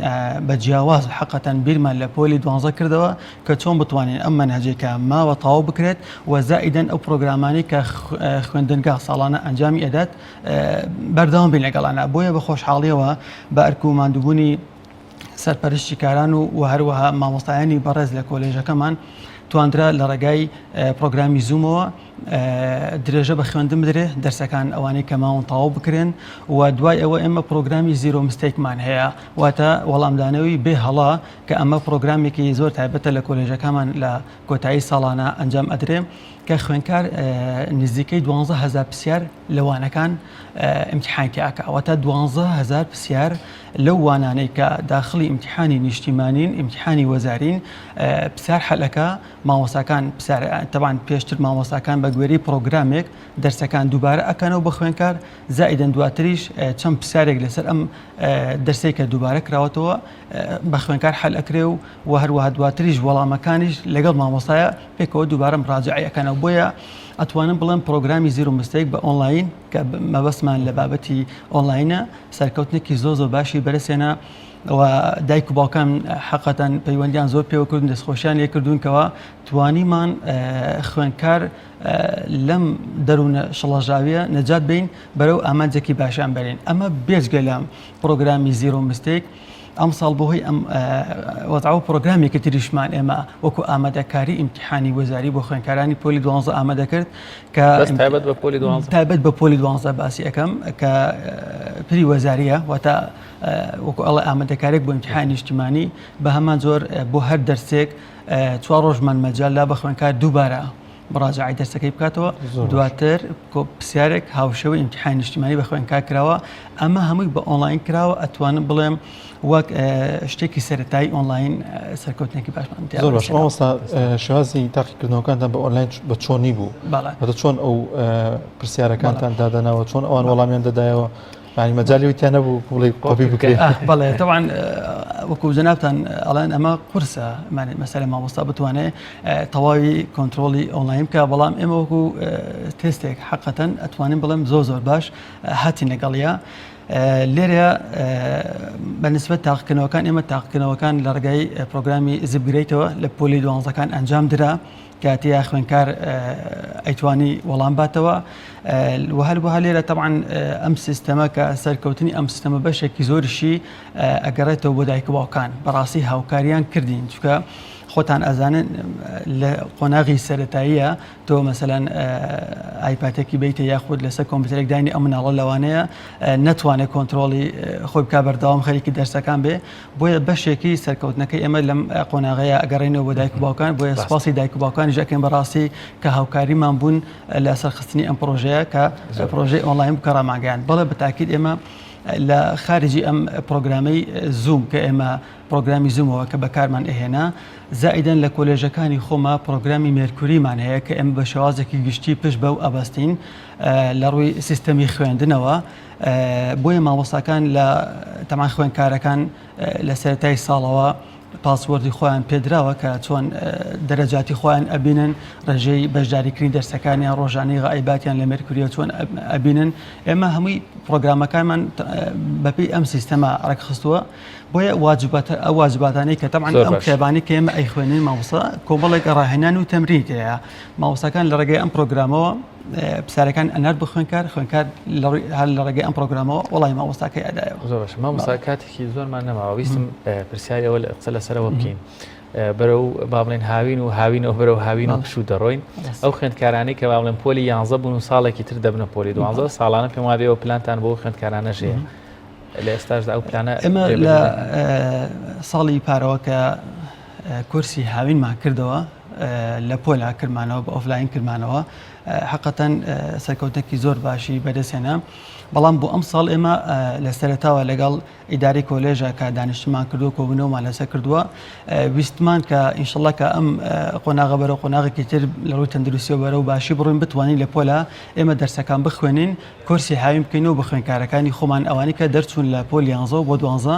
بە جیاواز حقەتەن بیرمان لە پۆلی دوانزە کردەوە کە چۆن بتوانین ئەم مەنهەجەی کە ماوە تەواو بکرێت و زائیدەن ئەو پرۆگرامانەی کە خوێندنگا ساڵانە ئەنجامی ئەدات بەردەوام بین لەگەڵانە بۆیە بە خۆشحاڵیەوە بە ئەرک و ماندووبوونی سەرپەرشتیکاران و و هەروەها مامۆستایانی بەڕێز لە کۆلێژەکەمان تواندرا لە ڕێگای پرۆگرامی زوومەوە درێژە بە خوێندن بدرێ دەرسەکان ئەوانەی کە ماون تەواو بکرێن و دوای ئەوە ئێمە پرۆگرامی zero mistake مان هەیە واتە وەڵامدانەوەی بێ هەڵە کە ئەمە پرۆگرامێکی زۆر تایبەتە لە کۆلێژەکەمان لە کۆتایی ساڵانە ئەنجام ئەدرێ کە خوێندکار نزیکەی 12000 پرسیار لە وانەکان ئیمتیحانی تیا ئەکا واتە 12000 پرسیار لەو وانانەی کە داخڵی ئیمتیحانی نیشتیمانین ئیمتیحانی وەزارین پرسیار حەل ئەکا مامۆستاکان پرسیار تەبعەن پێشتر مامۆستاکان بە گوێرەی پرۆگرامێک دەرسەکان دووبارە ئەکەنەوە بە خوێندکار زائیدەن دواتریش چەند پرسیارێک لەسەر ئەم دەرسەی کە دووبارە کراوەتەوە بە خوێندکار حەل ئەکرێ و و هەروەها دواتریش وەڵامەکانیش لەگەڵ مامۆستایە پێکەوە دووبارە مراجعەی ئەکەنەوە بۆیە ئەتوانم بڵێم پرۆگرامی zero mistake بە ئۆنلاین کە مەبەستمان لە بابەتی ئۆنلاینە سەرکەوتنێکی زۆر زۆر باشی بەرەسێنە و دایک و باوکان حقەتەن پەیوەندیان زۆر پێوە کردن دەستخۆشیان لێ کردوون کەوا توانیمان خوێندکار لەم دەروونە شڵەژاویە نەجات بین بەرەو ئامانجێکی باشیان بەرین ئەمە بێجگە لە پرۆگرامی zero mistake ئەمساڵ بەهۆی ئەم وەزعە و پرۆگرامێکی تریشمان ئێمە وەکو ئامادەکاری ئیمتیحانی وەزاری بۆ خوێندکارانی پۆلی دوانزە ئامادە کرد کە تایبەت بە پۆلی دوانزە تایبەت بە پۆلی دوانزە باسی ئەەکەم کە pre وەزاریە واتە وەکو ئەڵێ ئامادەکارێک بۆ ئیمتیحانی نیشتیمانی بە هەمان جۆر بۆ هەر دەرسێک چوار ڕۆژمان مەجال لا بە خوێندکار دووبارە مراجعەی دەرسەکەی بکاتەوە دواتر پرسیارێک هاوشێوەی ئیمتیحانی نیشتیمانی بە خوێندکار کراوە ئەمە هەمووی بە ئۆنلاین کراوە ئەتوانم بڵێم وەک شتێکی سەرەتایی ئۆنلاین سەرکەوتنێکی باشمان زۆر باش مامۆستا شێوازی تاقیکردنەوەکانتان بە ئۆنلاین بە چۆنی بوو بەڵێ چۆن ئەو پرسیارەکانتان دادەناوە چۆن ئەوان وەڵامیان دەدایەوە یانی مەجالی ئەوی تیا نەبوو بڵێی کۆپی بکرێ. بەڵێ تەبعەن وەکو جەنابتان ئەڵێن ئەمە قورسە مەسەلە مامۆستا بتوانێ تەواوی کۆنترۆڵی ئۆنلاین بکە بەڵام ئێمە وەکو تێستێک حقەتەن ئەتوانین بڵێم زۆر زۆر باش هاتین لەگەڵیە. لێرە بە نسبەت تاقیکردنەوەکان ئێمە تاقیکردنەوەکان لە ڕێگای پرۆگرامی ZipGrade ەوە لە پۆلی دوانزەکان ئەنجام درا. کە تێیا خوێندکار ئەیتوانی وەڵام باتەوە و هەروەها لێرە تەبعەن ئەم سیستەمە کە سەرکەوتنی ئەم سیستەمە بەشێکی زۆرشی ئەگەڕێتەوە بۆ دایک و باوکان بەڕاستی هاوکاریان کردین چونکە خۆتان ئەزانن لە قۆناغی سەتاییە تۆ مەسەلەن ئایپاتێکی بیتە یاخود لەسەر کۆمپیوتەرێک دانی ئەم مناڵە لەوانەیە نەتوانێت کۆنتترۆڵی خۆی بک بەردەوام خەریکی دەرسەکان بێ بۆیە بەشێکی سەرکەوتنەکەی ئێمە لەم قۆناغەیە ئەگەڕێینەوە بۆ دایک و باوکان، بۆیە سوپاسی دایک و باوکانیش ئەکەین بەڕاستی کە هاوکاریمان بوون لە سەرخستنی ئەم پڕۆژەیە کە پڕۆژەی ئۆنلاین بوو کە ڕامانگەیاند. بەڵێ بە تاکید ئێمە لە خارجی ئەم پرۆگرامەی زووم کە ئێمە پرۆگرامی زوومەوە کە بەکارمان ئەهێنا زائیدەن لە کۆلێژەکانی خۆما پرۆگرامی مێرکوریمان هەیە کە ئێمە بە شێوازێکی گشتی پشت بەو ئەبەستین لە ڕووی سیستەمی خوێندنەوە بۆیە مامۆستاکان لە تەمان خوێندکارەکان لە سەرەتای ساڵەوە password ی خۆیان پێدراوە کە چۆن دەرەجاتی خۆیان ئەبینن ڕێژەی بەشداریکردنی دەرسەکانیان ڕۆژانەی غائیباتیان لە مێرکوریە چۆن ئەبینن ئێمە هەمووی پرۆگرامەکانمان بەپێی ئەم سیستەمە ڕێکخستووە بۆیە واجباتە ئەو واجباتانەی کە تەبعەن ئەم کتێبانەی کە ئێمە ئەیخوێنین مامۆستا کۆمەڵێک ڕاهێنان و تەمرین تێیە مامۆستاکان لە ڕێگەی ئەم پرۆگرامەوە. پرسیارەکان ئەنارد بۆ خوێنکار خوێنکار هەر لە ڕێگەی ئەم پرۆگرامەوە وەڵامی مامۆستاکەی ئەدایەوە. زۆر باشە مامۆستا کاتێکی زۆرمان نەماوە ویستم پرسیاری ئەوە قسە لەسەرەوە بکەین. بەرەو با بڵێن هاوین و هاوینەوە بەرەو هاوین و پشوو دەڕۆین ئەو خوێندکارانەی کە با بڵێن پۆلی یانزە بوون و ساڵێکی تر دەبنە پۆلی دوانزە ساڵانە پێم وابێ ئەو پلانتان بۆ خوێندکارانەش هەیە لە ئێستاشدا ئەو پلانە ئێمە لە ساڵی پارەوە کە کورسی هاوینمان کردەوە لە پۆلا کردمانەوە بە ئۆفلاین کردمانەوە حقەتەن سەرکەوتنێکی زۆر باشی بەدەستهێنا بەڵام بۆ ئەم ساڵ ئێمە لە سەرەتاوە لەگەڵ ئیدارەی کۆلێژە کە دانیشتمان کردووە کۆبوونەوەمان لەسەر کردووە ویستمان کە ئینشەڵا کە ئەم قۆناغە بەرەو قۆناغێکی تر لە ڕووی تەندروستیەوە بەرەو باشی بڕۆین بتوانین لە پۆلا ئێمە دەرسەکان بخوێنین کۆرسی هاوین بکەین و بە خوێنکارەکانی خۆمان ئەوانی کە دەرچوون لە پۆل یانزە و بۆ دوانزە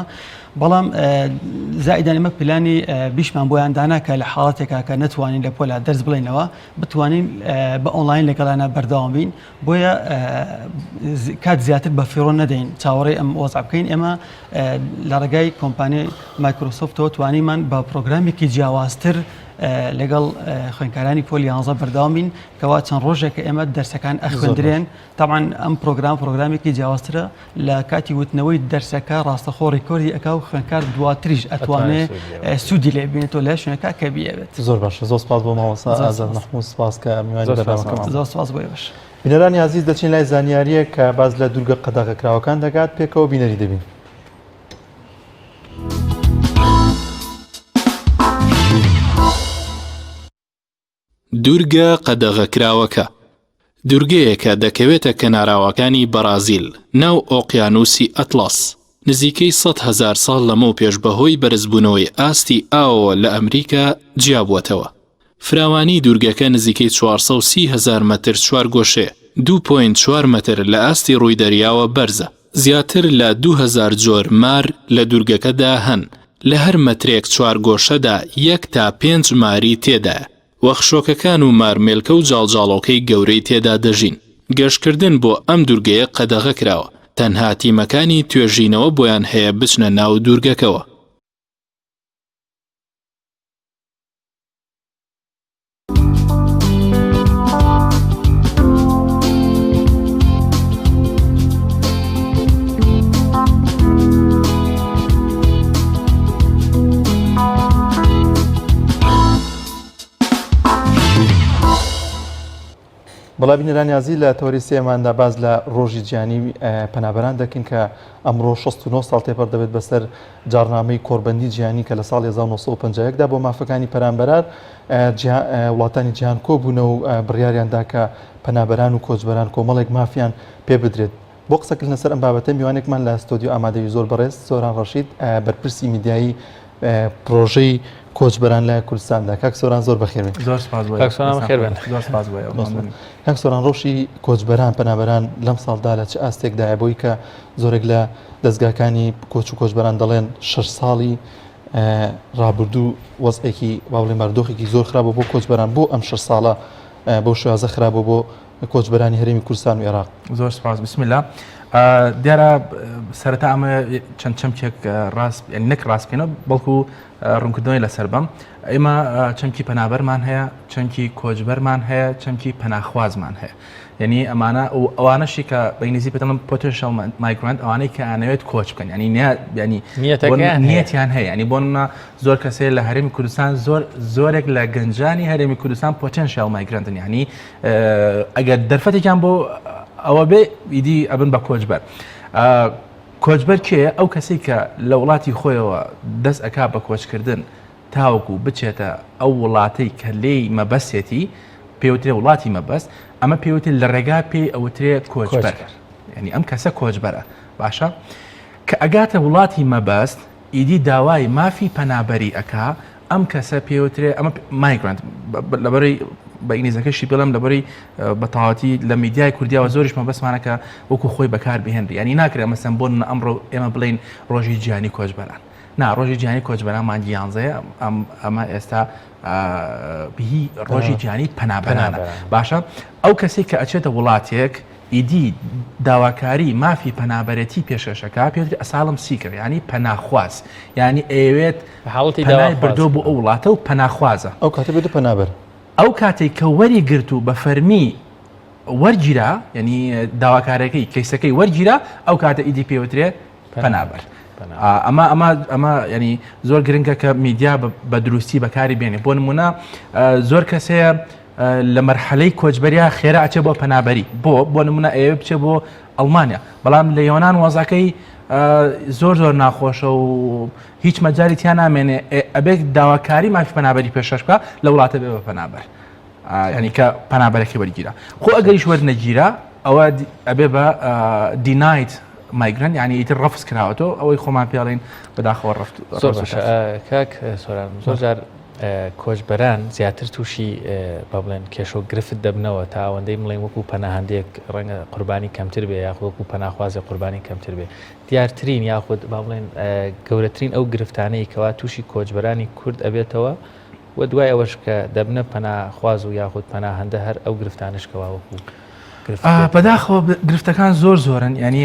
بەڵام زائیدان ئێمە پلانی بیشمان بۆیان دانا کە لە حاڵەتێکا کە نەتوانین لە پۆلا دەرس بڵێنەوە بتوانین بە ئۆنلاین لەگەڵیانە بەردەوام بین بۆیە کات زیاتر بە فیڕۆ نەدەین چاوەڕێی ئەم وەزع بکەین ئێمە لە ڕێگای کۆمپانیای مایکرۆسۆفتەوە توانیمان بە پرۆگرامێکی جیاوازتر لەگەڵ خوێنکارانی پۆلی یانزە بەردەوام بین کەوا چەند ڕۆژێکە ئێمە دەرسەکان ئەخوێندرێن تاوان ئەم پرۆگرام پرۆگرامێکی جیاوازترە لە کاتی وتنەوەی دەرسەکە ڕاستەخۆ record ی ئەکا و خوێنکار دواتریش ئەتوانێ سوودی لێ بینێتەوە لە شوێنەکە کە بیەوێت. زۆر باشە زۆر سپاس بۆ مامۆستا ئازاد مەحموود سپاس کە میوانی بەرنامەکەمان بوو. زۆر سپاس بۆ ئێوەش. بینەرانی ئازیز دەچین لای زانیارییەک کە باس لە دوورگە قەدەغەکراوەکان دەکات پێکەوە بینەری دەبین. دوورگە قەدەغەکراوەکە دوورگەیەکە دەکەوێتە کەناراوەکانی بەڕازیل ناو ئۆقیانووسی ئەتڵەس. نزیکەی 100,000 ساڵ لەمەوپێش بەهۆی بەرزبوونەوەی ئاستی ئاوەوە لە ئەمریکا جیابووەتەوە. فراوانیی دوورگەکە نزیکەی 430 هەزار مەتر چوارگۆشەیە، 2.4 مەتر لە ئاستی ڕووی دەریاوە بەرزە. زیاتر لە 2000 جۆر مار لە دوورگەکەدا هەن، لە هەر مەترێک چوارگۆشەدا یەک تا پێنج ماری تێدایە و خشۆکەکان و مارمێلکە و جاڵجاڵۆکەی گەورەی تێدا دەژین. گەشتکردن بۆ ئەم دوورگەیە قەدەغە کراوە، تەنها تیمەکانی توێژینەوە بۆیان هەیە بچنە ناو دوورگەکەوە. بەڵا بینەرانی ئازیز لە تەوەری سێماندا باس لە ڕۆژی جیهانی پەنابەران دەکەین کە ئەمڕۆ 69 ساڵ تێپەڕ دەبێت بەسەر جاڕنامەی کۆڕبەندی جیهانی کە لە ساڵی 1951 دا بۆ مافەکانی پەنابەران وڵاتانی جیهان کۆبوونە و بڕیاریان دا کە پەنابەران و کۆچبەران کۆمەڵێک مافیان پێ بدرێت. بۆ قسەکردنە سەر ئەم بابەتە میوانێکمان لە ستۆدیۆ ئامادەوی زۆر بەڕێز سۆران ڕەشید بەرپرسی میدیایی پرۆژەی کۆچبەران لە کوردستاندا کاک سۆران زۆر بەخێربێن. زۆر سپاس بۆ کاک سۆران بەخێربێن. زۆر سپاس بۆ ئێوە. کاک سۆران ڕەوشی کۆچبەران پەنابەران لەم ساڵدا لە چ ئاستێکدایە بۆی کە زۆرێک لە دەزگاکانی کۆچ و کۆچبەران دەڵێن شەش ساڵی ڕابردوو وەزعێکی با بڵێین بارودۆخێکی زۆر خراپە بۆ کۆچبەران بۆ ئەم شەش ساڵە بەو شێوازە خراپە بۆ کۆچبەرانی هەرێمی کوردستان و عێراق؟ زۆر سپاس بسم الله دیارە سەرەتا ئەمە چەند چەمکێک ڕاست نەک ڕاست بکەینەوە بەڵکو ڕوونکردنەوەی لەسەر بەم ئێمە چەمکی پەنابەرمان هەیە چەمکی کۆچبەرمان هەیە چەمکی پەناخوازمان هەیە یعنی ئەمانە و ئەوانەشی کە بە ئینگلیزی پێ دەڵێن potential migrant ئەوانەی کە ئەیانەوێت کۆچ بکەن یعنی ینی نیەتیان هەیە ینی بۆ نمونە زۆر کەسێ لە هەرێمی کوردستان زۆر زۆرێک لە گەنجانی هەرێمی کوردستان potential migrant ن یعنی ئەگەر دەرفەتێکیان بۆ ئەوە بێ ئیدی ئەبن بە کۆچبەر. کۆچبەر کێیە؟ ئەو کەسەی کە لە وڵاتی خۆیەوە دەست ئەکا بە کۆچکردن تاوەکو بچێتە ئەو وڵاتەی کە لێی مەبەستێتی پێوترێ وڵاتی مەبەست ئەمە پێوترێ لە ڕێگا پێی ئەوترێ کۆچبەر یعنی ئەم کەسە کۆچبەرە باشە کە ئەگاتە وڵاتی مەبەست ئیدی داوای مافی پەنابەری ئەکا ئەم کەسە پێوترێ ئەمە migrant لەبەری بە ئینگلیزەکەشی بڵێم لەبەری بە تەواوەتی لە میدیای کوردیاوە زۆریش مەبەستمانە کە وەکو خۆی بەکار بهێنری ینی ناکرێت مەسەن بۆ ئەمڕۆ ئێمە بڵین ڕۆژی جیهانی کۆچبەران نا ڕۆژی جیهانی کۆچبەران مانگی یانزەیە ئەمە ئێستا هی ڕۆژی جیهانی پەنابەرانە باشە ئەو کەسێک کە ئەچێتە وڵاتێک ئیدی داواکاری مافی پەنابەرێتی پێشکەشەکە پێتری asylum seeker ینی پەناخواز ینی ئەیەوێت حاڵەتی پەنای بردۆ بۆ ئەو وڵاتە و پەناخوازە ئەو کاتە بێتە پەنابەر ئەو کاتێک کە وەری گرت و بە فەرمی. وەرگیرا یعنی داواکارەکەی کەیسەکەی وەرگیرا ئەو کاتە ئیدی پێوترێ پەنابەر ئەمە ئەمە ئەمە ینی زۆر گرنگە کە میدیا بە دروستی بەکاری بێنێ بۆ نمونە زۆر کەس هەیە لە مەرحەلەی کۆچبەریا خێرا ئەچێ بۆ پەنابەری بۆ بۆ نمونە ئەیەوێ بچێ بۆ ئەڵمانیا بەڵام لە یۆناان وەزعەکەی زۆر زۆر ناخۆشە و هیچ مەجای تیا نامێنێ ئەبێت داواکاری مافی پەنابەری پێشکەش بکە لە وڵاتە بێ بە پەنابەر ینی کە پەنابەرەکەی وەرگیرا خۆ ئەگەریش وەرنەگیرا ئەوە ئەبێ بە denied migrant یعنی ئیتر ڕەفز کراوەتەوە ئەوەی خۆمان پێڵین بەداخەوە ڕفت زۆر باشە کاک سۆران زۆر جار کۆچبەران زیاتر تووشی با بڵێن کێشە و گرفت دەبنەوە تا ئەوەندەی بڵێن وەکو پەناهەندێک ڕەنگە قوربانی کەمتر بێ یاخود وەکو پەناخوازێک قوربانی کەمتر بێ دیارترین یاخود با بڵێن گەورەترین ئەو گرفتانەی کەوا تووشی کۆچبەرانی کورد ئەبێتەوە و دوای ئەوەش کە دەبنە پەناخواز و یاخود پەناهەندە هەر ئەو گرفتانەش کەوا وەکو بەداخەوە گرفتەکان زۆر زۆرن ینی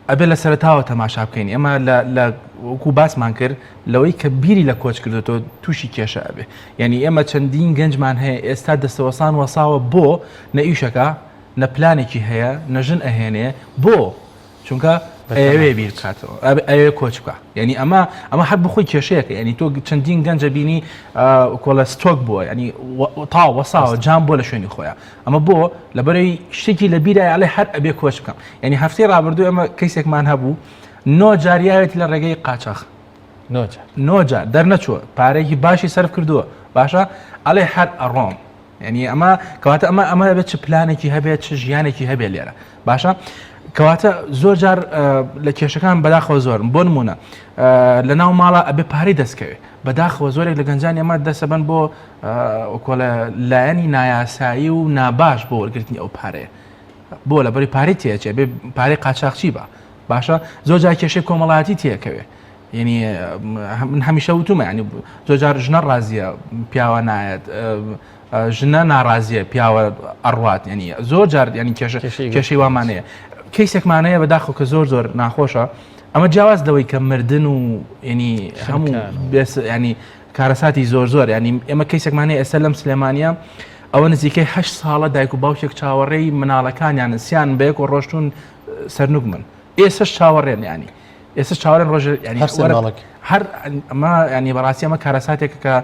ئەبێ لە سەرتاوە تەماشا بکەین ئێمە لە وەکو باسمان کرد لەوەی کە بیری لە کۆچ کردێتەوە تووشی کێشە ئەبێ یعنی ئێمە چەندین گەنجمان هەیە ئێستا دەستەوەسان وەساوە بۆ نە ئیشەکە نە پلانێکی هەیە نە ژن ئەهێنێ بۆ چونکە ئەیەوێ بیر بکاتەوە ئەوێ کۆچ بکە یعنی ئەمە ئەمە هەر بخۆی کێشەیەکە یعنی تۆ چەندین گەنجە بینی کۆڵە stuck بووە ینی تا وەساوە جام بۆ لە شوێنی خۆیان ئەمە بۆ لەبەرەی شتێکی لە بیرای ئەڵێ هەر ئەبێ کۆچ بکەم یعنی هەفتەی ڕابردوو ئەمە کەیسێکمان هەبوو نۆ جاریاوێتی لە ڕێگەی قاچاخ نۆ جار دەرنەچووە پارێکی باشی سەرف کردووە باشە ئەڵێ هەر ئەڕۆم یعنی ئەمە کەواتە ئەمە ئەمە بێت چ پلانێکی هەبێت چ ژیانێکی هەبێت لێرە باشە کەواتە زۆر جار لە کێشەکان بەداخەوە زۆرن بۆ نمونە لە ناو ماڵە ئەبێ پارەی دەستکەوێت بەداخەوە زۆرێک لە گەنجانی ئەمە دەسەبەن بۆ کۆلە لایەنی نایاسایی و ناباش بۆ وەرگرتنی ئەو پارەیە بۆ لە بەری پارەی تێچێ بێ پارەی قاچاخچی بە باشە زۆر جار کێشەی کۆمەڵایەتی تێکەوێ یعنی من هەمیشە وتومە ینی زۆر جار ژنە ڕازیە پیاوە نایەت ژنە ناڕازیە پیاوە ئەڕوات ینی زۆر جار ینی کێشە کێشەی وامانەیە کەیسێکمانەیە بەداخۆ کە زۆر زۆر ناخۆشە ئەمە جیاواز لەوەی کە مردن و ینی هەموو بێس ینی کارەساتی زۆر زۆر ینی ئێمە کەیسێکمانەیە ئێستا لەم سلێمانە ئەوە نزیکەی هه ساڵە دایک و باوکێک چاوەڕێی مناڵەکانیان سیان بەیەک و ڕۆشتون سەرنوگمن ئێسش چاوەڕێن ینی ئێستا چاوەڕێن ڕۆژ ینی هەر ئەمە ینی بەڕاستی ئەمە کارەساتێک کە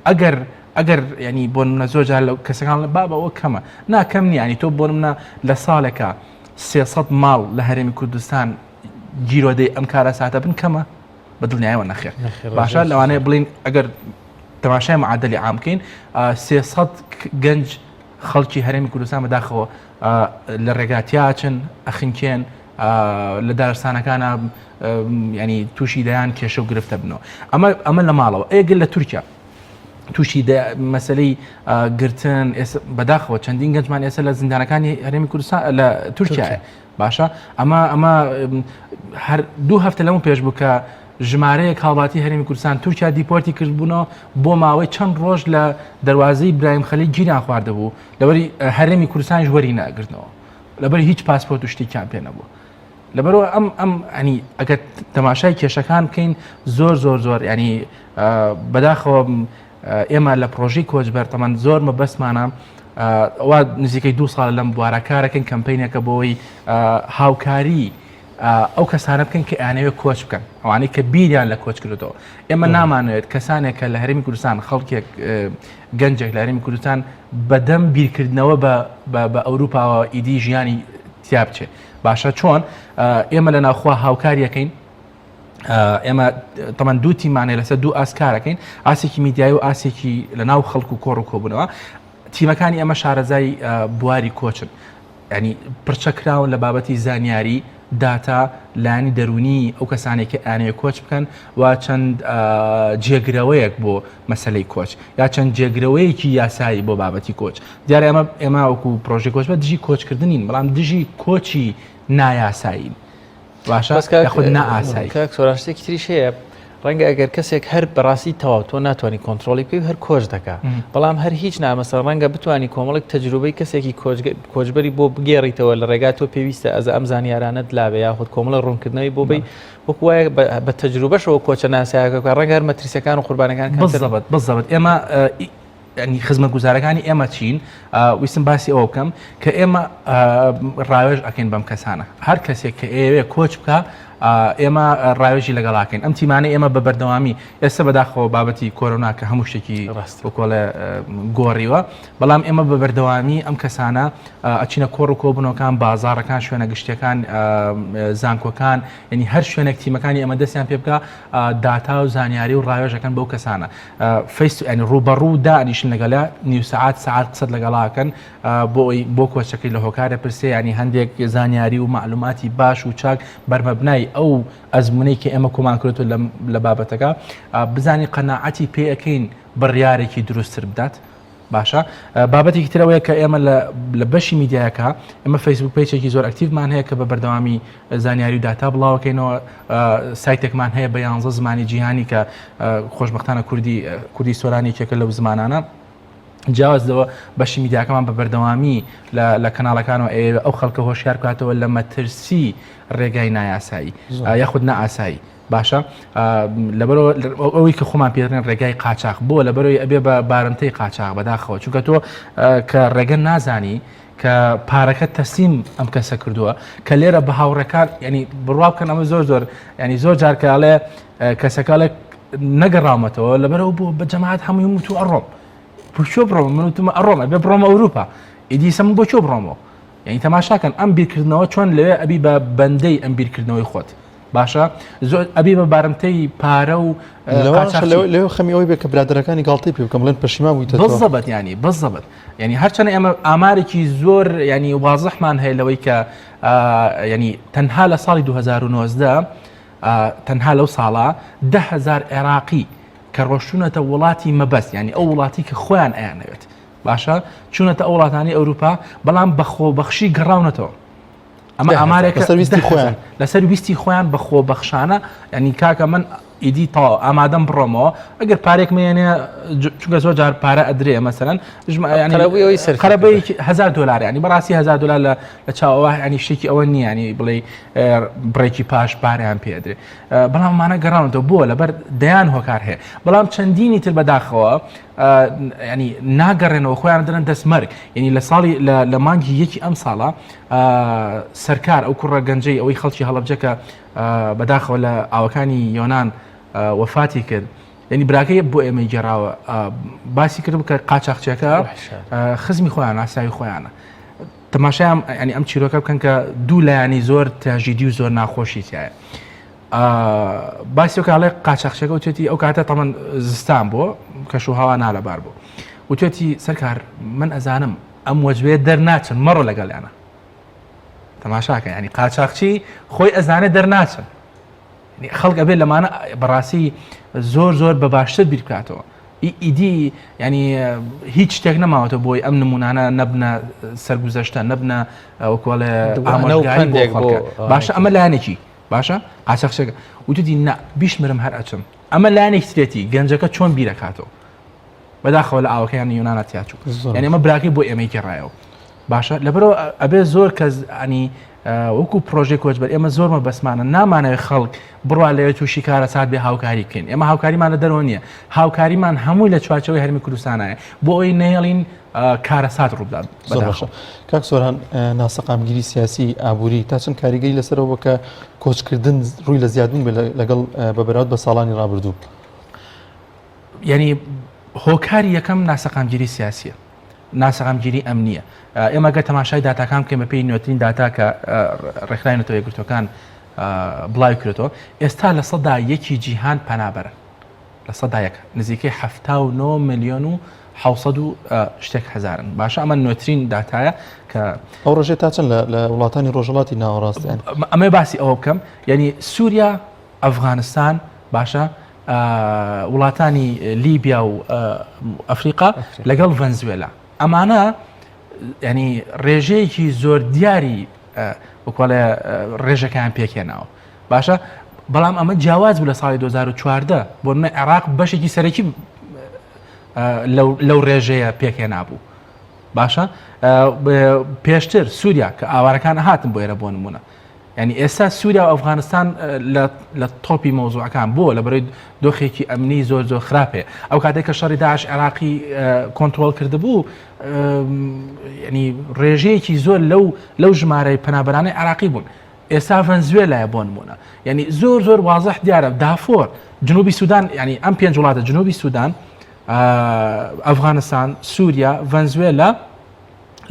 ئەگەر ئەگەر ینی بۆ منە زۆر جار لە کەسەکان لە بابە ئەوە کەمە ناکەم نیانی تۆ بۆ منە لە ساڵێکە 300 ماڵ لە هەرێمی کوردستان گیرۆدەی ئەم کارەساتە بن کەمە بە دڵنیایەوە نەخێر باشە لەوانەیە بڵین ئەگەر تەماشای معادلی عام بکەین 300 گەنج خەڵکی هەرێمی کوردستان بەداخەوە لە ڕێگا تیاچن ئەخنکێن لە دارستانەکانە ینی تووشی دەیان کێشە و گرفتە بنەوە ئەمە ئەمە لە ماڵەوە ئێگل لە تورکیا تووشی مەسلەی گرتن بەداخەوە چەندین گەنجمان ئێستا لە زیندانەکانی هەرێمی کوردستان لە تورکیا باشە ئەمە ئەمە هەر دوو هەفتە لەمە پێش بوو کە ژمارەیەک هاوڵاتی هەرێمی کوردستان تورکیا دیپۆرتی کردبوونەوە بۆ ماوەی چەند ڕۆژ لە دەواازەی برایم خەلی گیریان خواردەبوو لەوەری هەرێمی کوردستانیش وەری ناگرنەوە لەبەر هیچ پاسپۆرت و شتێکیان پێ نەبوو لەبەرەوە ئەم ئەم ئەنی ئەگەر تەماشای کێشەکان بکەین زۆر زۆر زۆر ینی بەداخەوە ئێمە لە پرۆژەی کۆچبەر تەمان زۆر مەبەستمانە وا نزیکەی دو ساڵ لەم بوارە کارەکەن کەمپینەکە بۆی هاوکاری ئەو کەسانە بکەن کە ئەیانەوێت کۆچ بکەن ئەوانەی کە بیریان لە کۆچ کردەوە ئێمە نامانەوێت کەسانێک کە لە هەرێمی کوردستان خەڵکێک گەنجێک لە هەرێمی کوردستان بەدەم بیرکردنەوە بە ئەوروپاوە ئیدی ژیانی تیا بچێت باشە چۆن ئێمە لە ناوخوا هاوکاریەکەین ئێمە تەمان دوو تیمانەیە لەسەر دوو ئاست کارەکەین ئاسێکی میدیایی و ئاسێکی لە ناو خەڵک و کۆڕ و کۆبوونەوە تیمەکانی ئەمە شارەزای بواری کۆچن ینی پرچەکراون لە بابەتی زانیاری داتا لایەنی دەرونی ئەو کەسانێک کە ئەیانەوێت کۆچ بکەن و چەند جێگرەوەیەک بۆ مەسلەی کۆچ یا چەند جێگرەوەیەکی یاسایی بۆ بابەتی کۆچ دیارە ئەمە ئێمە وەکو پرۆژەی کۆچ بە دژی کۆچکردنین بەڵام دژی کۆچی نایاسایین باشە بەس کاک یاخود نائاسایی کاک سۆران شتێکی تریش هەیە ڕەنگە ئەگەر کەسێک هەر بەڕاستی تەواو تۆ ناتوانانی کۆنتترۆلی بکەی و هەر کۆچ دەکا بەڵام هەر هیچ نامەسە ڕەنگە بتانی کۆمەڵێک تەجروبەی کەسێکی کۆچبەری بۆ بگێڕیتەوە لە ڕێگا تۆ پێویستە ئەز ئەم زانیارانەت لابێ یاخود کۆمەڵە ڕوونکردنەوەی بۆ بی وەکو وایە بە تەجروبەشەوە کۆچە ناسایەکە ڕەنگە هەر مەترسیەکان و قوربانەکان بزەبت بزەبت ئێمە. ینی خزمەتگوزارەکانی ئێمە چین ویستم باسی ئەوە بکەم کە ئێمە ڕاوێژ ئەکەین بەم کەسانە هەر کەسێک کە ئەیەوێ کۆچ بکە ئێمە ڕاوێژی لەگەڵاکەین ئەم تیمانە ئێمە بە بەردەوامی ئێستا بەداخەوە بابەتی کۆرۆنا کە هەموو شتێکی ڕاست وکۆڵێ گۆڕیوە بەڵام ئێمە بە بەردەوامی ئەم کەسانە ئەچینە کۆڕ و کۆبوونەوەکان بازاڕەکان شوێنە گشتیەکان زانکۆکان یعنی هەر شوێنێک تیمەکانی ئێمە دەستیان پێ بکە داتا و زانیاری و ڕاوێژەکەن بەو کەسانە face ینی ڕووبەڕوو دانیشن لەگەڵە نیو سەعات سەعات قسەت لەگەڵاکەن بۆ ئەوی بۆ کۆچەکەی لە هۆکارە پرسێ ینی هەندێک زانیاری و معلوماتی باش و چاک بەرمەبنای ئەو ئەزمونەی کە ئێمە کۆمان کرێتەوە لە بابەتەکە بزانی قەناعەتی پێەکەین بڕیارێکی دروستتر بدات. باشە بابەتێکی تر ئەوەیە کە ئێمە لە بەشی میدیایەکە ئێمە فەیسبوک page ێکی زۆر active مان هەیە کە بە بەردەوامی زانیاری و داتا بڵاوەکەینەوە سایتێکمان هەیە بە یانزە زمانی جیهانی کە خۆشببختانە کوردی کوردی سۆرانی یەکێکە لەو زمانانە جیاواز لەوە بەشی میدیاکەمان بە بەردەوامی لە کەناڵەکانەوە ئەیەوێ ئەو خەڵکە هۆشیار بکاتەوە لە مەترسی ڕێگای نایاسایی یاخود نائاسایی باشە لەبەرەوە ئەوەی کە خۆمان پێ دەڵێن ڕێگای قاچاخ بۆ لەبەرەوەی ئەبێ بە بارمتەی قاچاخ بەداخەوە چونکە تۆ کە ڕێگە نازانی کە پارەکە تەسلیم ئەم کەسە کردووە کە لێرە بە هاوڕێکان ینی بڕوا بکەن ئەمە زۆر زۆر ینی زۆر جار کە ئەڵێ کەسەکەڵێک نەگەڕاومەتەوە لەبەرەوە بۆ بە جەماعەت هەمووی وتو ئەڕۆم بۆ کوێ بڕۆم من وتمە ئەڕۆم ئەبێ بڕۆمە ئەوروپا ئیدیسە من بۆ کوێ بڕۆمەوە یعنی تەماشاکەن ئەم بیرکردنەوە چۆن لەوێ ئەبی بە بەندەی ئەم بیرکردنەوەی خۆت باشە زۆر ئەبی بە بارمتەی پارە و لەوە خەمی ئەوەی بێ کە برادەرەکانی گاڵتەی پێ بکەم بڵێن پەشیمان بوویتە بزەبت ینی بزەبت ینی هەرچەند ئێمە ئامارێکی زۆر ینی وازحمان هەیە لەوەی کە ینی تەنها لە ساڵی 2019 تەنها لەو ساڵە دههزار عێراقی کە ڕۆشتونەتە وڵاتی مەبەست ینی ئەو وڵاتی کە خۆیان ئەیانەوێت باشە چوونەتە ئەو وڵاتانی ئەوروپا بەڵام بەخۆبەخشی گەڕاونەتەوە ئەمە ئامارێک لەسەر ویستی خۆیان لەسەر ویستی خۆیان بە خۆبەخشانە ینی کاکە من ئیدی تەواو ئامادەم بڕۆمەوە ئەگەر پارێک مێنێ چونکە زۆر جار پارە ئەدرێ مەسەرەن قەرەبەی هزار دلار ینی بەڕاستی هزار دلار لە لە چاوەوە ینی شتێکی ئەوە نییە ینی بڵێ بڕێکی پاش پارەیان پێدرێ بەڵام مانە گەڕاونەوە بۆ لەبەر دەیان هۆکار هەیە بەڵام چەندینی تر بەداخەوە ینی ناگەڕێنەوە خۆیان دەرن دەست مەرگ ینی لە ساڵی لە مانگی یەکی ئەم ساڵە سەرکار ئەو کوڕە گەنجەی ئەوەی خەڵکی هەڵەبجە کە بەداخەوە لە ئاوەکانی یۆناان وەفاتی کرد یعنی براکەی بۆ ئێمەی گێڕاوە باسی کرد کە قاچاخچەکە خزمی خۆیان ئاساوی خۆیانە تەماشایان ینی ئەم چیرۆکە بکەن کە دوو لایەنی زۆر تراژیدی و زۆر ناخۆشی تایە باسی کاڵێ قاچاخچەکە وتێتی ئەو کاتە تەمەن زستان بۆ کەش و هەوا نالەبار بوو وتێتی سەرکار من ئەزانم ئەم وەجبەیە دەرناچن مەڕۆ لەگەڵیانە تەماشاکە ینی قاچاقچی خۆی ئەزانێ دەرناچن خەڵک ئەبێت لەمانە بەڕاستی زۆر زۆر بە باشتر بیر بکاتەوە ئیدی ینی هیچ شتێک نەماوەتە بۆی ئەم نمونانە نەبنە سەرگوزەشتە نەبنە وەکوڵێ ئامۆژگاری بۆ باشە ئەمە لایەنێکی باشە قاچاخچەکە وتدی نا بیشمرم هەر ئەچم ئەمە لایەنێکی ترێتی گەنجەکە چۆن بیرەکاتەوە بەداخەوە لە ئاوەکەیان یۆنانا تیاچوو یعنی ئەمە براکەی بۆ ئێمەی گێڕایەوە باشە لەبەرەوە ئەبێ زۆر کەس ئەنی وەکو پرۆژەی کۆچبەر ئێمە زۆر مەبەستمانە نامانەوێت خەڵک بڕوا لەوێ تووشی کارەسات بێ هاوکاری بکەین ئێمە هاوکاریمان لە دەرەوە نییە هاوکاریمان هەمووی لە چوارچەوەی هەرمی کوردستانایە بۆ ئەوەی نەیەڵین کارەسات ڕووبدات زۆر باشە کاک سۆران ناسەقامگیری سیاسی ئابووری تا چەند کاریگەری لەسەرەوە کە کۆچکردن ڕووی لە زیادبوون بێ لەگەڵ بە بەراورد بە ساڵانی ڕابردوو یعنی هۆکاری یەکەم ناسەقامگیری سیاسیە ناسەقامگیری ئەمنیە ئێمە گەر تەماشای داتاکان بکەین بەپێی نوێترین داتا کە ڕێکخراوی نەتەوە یەکگرتووەکان بڵاوی کرێتەوە ئێستا لە سەدا یەکی جیهان پەنابەرن لە سەدا یەک نزیکەی 79 ملیۆن و 600 و شتێک هەزارن باشە ئەمە نوێترین داتایە کە ئەو ڕژێ تا چەند لە وڵاتانی ڕۆژهەڵاتی ناوەڕاست ئەمە باسی ئەوە بکەم یعنی سووریا ئەفغانستان باشە وڵاتانی لیبیا و ئەفریقا لەگەڵ ڤەنزوێلا ئەمانە ینی ڕێژەیەکی زۆر دیاری وەکوڵێ ڕێژەکان پێکێناوە باشە بەڵام ئەمە جیاواز بوو لە ساڵی 2014 بۆ منە عێراق بەشێکی سەرەکی لەو ڕێژەیە پێکهێنا بوو باشە پێشتر سووریا کە ئاوارەکان هاتن بۆ ئێرە بۆ نمونە. ینی ئێستا سووریا و ئەفغانستان لە تۆپی مەوزوعەکان بۆ لە بەرەی دۆخێکی ئەمنی زۆر زۆر خراپێ ئەو کاتێک کە شەڕی داعش عێراقی کۆنتترۆل کردبوو ینی ڕێژەیەکی زۆر لەو لەو ژمارەی پەنابەرانەی عراقی بوون ئێستا ڤەنزوێلایە بۆ نمونە ینی زۆر زۆر وازح دیارە دافۆر جنوبی سودان ینی ئەم پێنج وڵاتە جنوبی سودان ئەفغانستان سووریا ڤەنزوێلا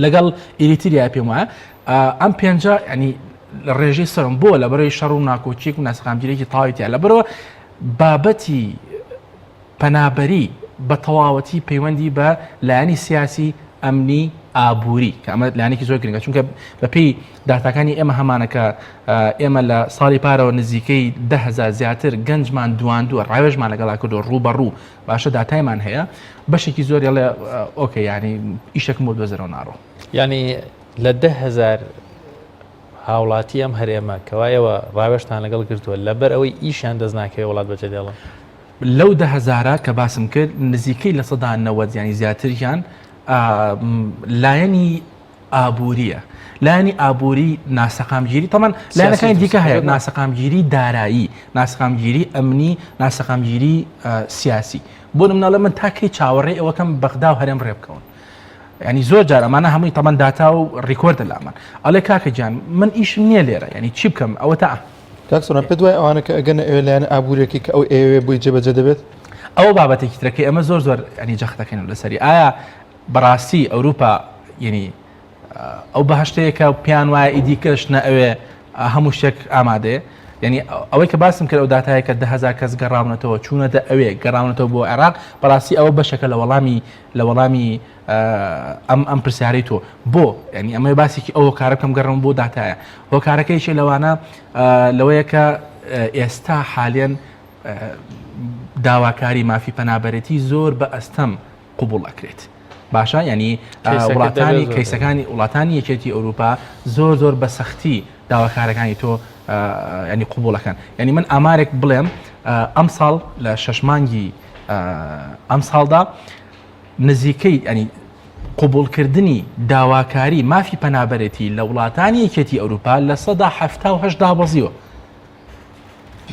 لەگەڵ ئیریتریا پێم وایە ئەم پێنجە ینی لە ڕێژەی سەرم بۆ لە بەرەی شەڕ و ناکۆکیێک و ناسەقامگیرێکی تاویتیا لە بەرەوە بابەتی پەنابەری بە تەواوەتی پەیوەندی بە لایەنی سیاسی ئەمنی ئابووری کە ئەمە لایەنێکی زۆر گرنگە چونکە بەپێی داتاکانی ئێمە هەمانەکە ئێمە لە ساڵی پارەوە نزیکەی دههزار زیاتر گەنجمان دواندووە ڕاوێژمان لەگەڵا کردو ڕووبەڕوو باشە داتایمان هەیە بەشێکی زۆر ێڵێ okay ینی ئیشێکم بۆ دۆزەرەوە ناڕۆ ینی لە دههزار هاوڵاتی ئەم هەرێمە کەوا ئێوە ڕاوێژتان لەگەڵ گرتووە لەبەر ئەوەی ئیشیان دەست ناکەوێ وڵات بەجێ دێڵن؟ لەو دە هەزارە کە باسم کرد نزیکەی 90% ینی زیاتریان لایەنی ئابووریە لایەنی ئابووری ناسەقامگیری تەمان لایەنەکانی دیکە هەیە ناسەقامگیری دارایی ناسەقامگیری ئەمنی ناسەقامگیری سیاسی بۆ نمونە من تاکەی چاوەڕێ ئەوەکەم بەغدا و هەرێم ڕێ بکەون ینی زۆر جار ئەمانە هەمووی تەمەن داتا و record ە لامان ئەڵێ کاکە گیان من ئیشم نییە لێرە ینی چی بکەم ئەوە تا کاک سۆران پێت وایە ئەوانە کە ئەگەنە ئەوێ لایەنە ئابووریەکەی کە ئەو ئەیەوێ بۆی جێبەجێ دەبێت؟ ئەوە بابەتێکی ترەکەی ئەمە زۆر زۆر ینی جەختەکەین لەسەری ئایا بەڕاستی ئەوروپا ینی ئەو بەهشتەیە کە پێیان وایە ئیدی کەش نە ئەوێ هەموو شتێک ئامادەیە یعنی ئەوەی کە باسم کرد ئەو داتایە کە دههزار کەس گەڕاونەتەوە چوونەتە ئەوێ گەڕاونەتەوە بۆ عێراق بەڕاستی ئەوە بەشێکە لە وەڵامی لە وەڵامی ئەم ئەم پرسیارەی تۆ بۆ ینی ئەمە باسێکی ئەو هۆکارە بکەم گەڕم بۆ داتایە هۆکارەکە یەکێ لەوانە لەوەیە کە ئێستا حالێن داواکاری مافی پەنابەرێتی زۆر بە ئەستەم قوبول ئەکرێت باشە ینی وڵاتانی کەیسەکانی وڵاتانی یەکێتی ئەوروپا زۆر زۆر بە سەختی داواکارەکانی تۆ ینی قوبولەکەن ینی من ئامارێک بڵێم ئەم ساڵ لە شەش مانگی ئەم ساڵدا نزیکەی ینی قوبولکردنی داواکاری مافی پەنابەرێتی لە وڵاتانی یەکێتی ئەوروپا 78% دابەزیوە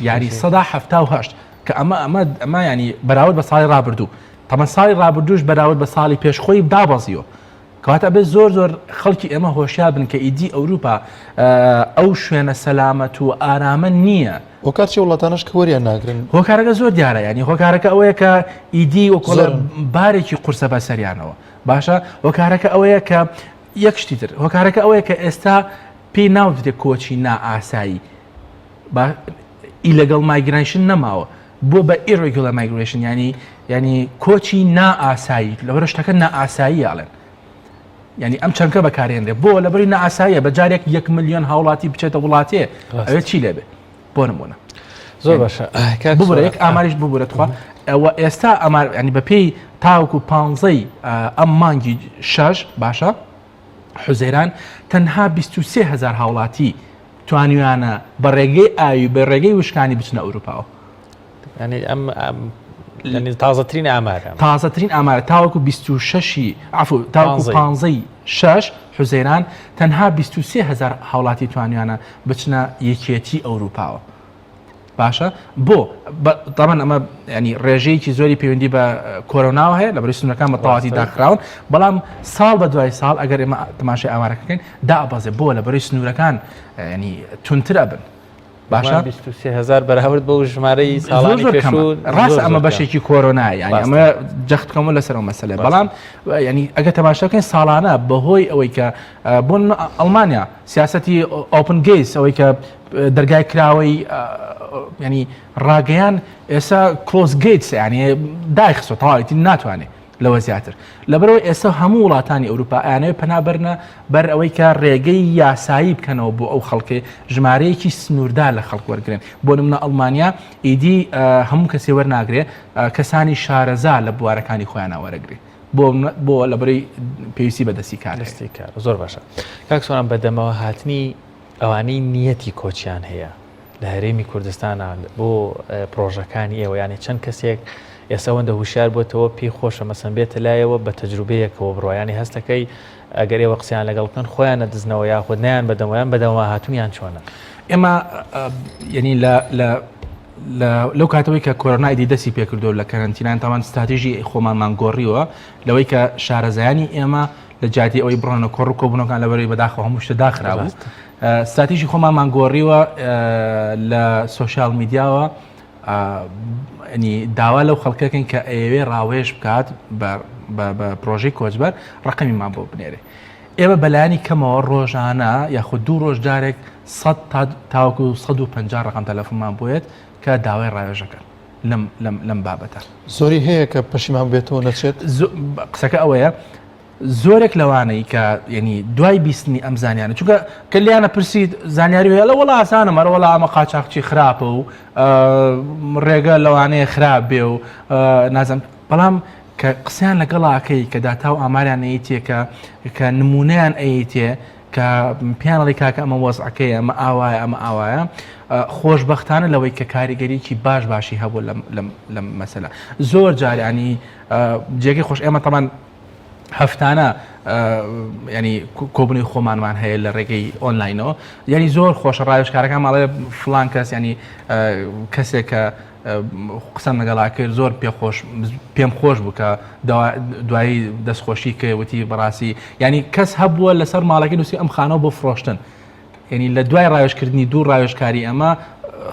یاری 78% کە ئەمە ئەمە ئەمە ینی بەراورد بە ساڵی ڕابردوو تەمە ساڵی ڕابردووش بەراورد بە ساڵی پێش خۆی دابەزیوە کەواتە ئەبێت زۆر زۆر خەڵکی ئێمە هۆشیار بن کە ئیدی ئەوروپا ئەو شوێنە سەلامەت و ئارامە نییە. هۆکار چیە وڵاتانەش کە وەریان ناگرن؟ هۆکارەکە زۆر دیارە یانی هۆکارەکە ئەوەیە کە ئیدی وەکۆڵە بارێکی قورسە بە سەریانەوە باشە هۆکارەکە ئەوەیە کە یەک شتی تر هۆکارەکە ئەوەیە کە ئێستا پێی ناودرێ کۆچی نائاسایی با illegal migration نەماوە بۆ بە irregular migration ینی ینی کۆچی نائاسایی لەبەر شتەکە نائاسایی ئەڵێن ینی ئەم چەمکە بەکارێنرێ بۆ لەبەری نائاساییە بە جارێک یەک میلیۆن هاوڵاتی بچێتە وڵاتێ ئەوێ چی لێبێ بۆ نمونە زۆر باشە ببورە یەک ئاماریش ببورە تخوا ئەوە ئێستا ئەمار ینی بەپێی تاوەکو پانزەی ئەم مانگی شەش باشە حوزەیران تەنها 23 هزار هاوڵاتی توانیویانە بە ڕێگەی ئاوی بە ڕێگەی وشکانی بچنە ئەوروپاوە. یانی ئەم یانی تازەترین ئامارە. تازەترین ئامارە تاوەکو 26 عفو تاوەکو پانزەی شەش حوزەیران تەنها 23 هزار هاوڵاتی توانیویانە بچنە یەکێتی ئەوروپاوە. باشە بۆ تامان ئەمە ینی ڕێژەیەکی زۆری پەیوەندی بە کۆرۆناوە هەیە لە بەری سنوورەکان بە تەواتی داخراون بەڵام ساڵ بە دوای ساڵ ئەگەر ئێمە تەماشای ئامارەکەکەین دابەزێ بۆ لە بەری سنوورەکان ینی تونتر ئەبن باشە 23000 بەراورد بەو ژمارەی ساڵانی پێشوو ڕاست ئەمە بەشێکی کۆرۆنا یعنی ئەمە جەخت بکەمەوە لەسەر ئەو مەسەلە بەڵام ینی ئەگە تەماشا بکەین ساڵانە بەهۆی ئەوەی کە بۆ ئەڵمانیا سیاسەتی open gates ئەوەی کە دەرگای کراوەی ینی ڕاگەیان ئێستا close gates ینی دایخستۆ تەواوەتی ناتوانێت لەوە زیاتر لەبەرەوە ئێستا هەموو وڵاتانی ئەوروپا ئەیانەوێت پەنا بەرنە بەر ئەوەی کە ڕێگەی یاسایی بکەنەوە بۆ ئەو خەڵکێ ژمارەیەکی سنووردار لە خەڵک وەرگن بۆ نمونە ئەڵمانیا ئیدی هەموو کەسێ وەرناگرێ کەسانی شارەزا لە بوارەکانی خۆیان وەرەگرێ بۆ بۆ لەبەرەی پێویستی بە دەستی کار دەستی کار زۆر باشە کاک سۆران بەدەمەوە هاتنی ئەوانەی نیەتی کۆچیان هەیە لە هەرێمی کوردستانە بۆ پرۆژەکانی ئێوە یانێ چەند کەسێک ئێستا ئەوەندە هوشیار بۆتەوە پێی خۆشە مەسەن بێتە لایەوە بە تەجروبەیەکەوە بڕوا یانی هەستەکەی ئەگەر ئێوە قسەیان لەگەڵ بکەن خۆیان نەدزنەوە یاخود نیان بەدەمەوە یان بەدەمەوە هاتوون یان چۆنە؟ ئێمە یعنی لە لە لەو کاتەوەی کە کۆرۆنا ئیدی دەستی پێکردو لە کەرەنتینان تاوان ستراتیژی خۆمانمان گۆڕیوە لەوەی کە شارەزایانی ئێمە لە جیاتی ئەوەی بڕۆنە کۆڕ و کۆبوونەکان لەبەرەی بەداخەوە هەموو شتە داخرابوو ستراتیژی خۆمانمان گۆڕیوە لە سۆشیال میدیاوە ینی داوا لەو خەڵکەکەین کە ئەیەوێ ڕاوێژ بکات بە پرۆژەی کۆچبەر ڕقمیمان بۆ بنێرێ ئێمە بەلایانی کەمەوە ڕۆژانە یاخود دوو ڕۆژ جارێک 100 تاوەکو 150 ڕقم تەلەفۆنمان بۆیەت کە داوای ڕاوێژەکەن لەم لەم لەم بابەتە. زۆری هەیە کە پەشیمان بێتەوە نەچێت؟ قسەکە ئەوەیە زۆرێک لەوانەی کە یعنی دوای بیستنی ئەم زانیانە چونکە کە لیانە پرسیت زانیاری هەیە لە وەڵا ئاسانە مەرە وەڵا ئەمە قاچاقچی خراپە و ڕێگە لەوانەیە خراپ بێ و نازم بەڵام کە قسەیان لەگەڵاکەی کە داتا و ئاماریان نەیتێ کە کە نمونەیان ئەیتێ کە پێیان ئەڵێی کاکە ئەمە وەزعەکەیە ئەمە ئاوایە ئەمە ئاوایە خۆشبەختانە لەوەی کە کاریگەریی باش باشی هەبوو لەم لەم مەسەلە زۆر جارانی جێگەی خۆش ئێمە تەمان هەفتانە ینی کۆبنی خۆمانمان هەیە لە ڕێگەی ئۆنلاینەوە یعنی زۆر خۆشە ڕاوێژکارەکان ماڵێ فلان کەس ینی کەسێک کە قسەم لەگەڵا کرد زۆر پێخۆش پێم خۆش بوو کە دوایی دەستخۆشی کرد وتی بەڕاستی ینی کەس هەبووە لەسەر ماڵەکەی نووسی ئەم خانەوە بۆ فرۆشتن ینی لە دوای ڕاوێژکردنی دوو ڕاوێژکاری ئەمە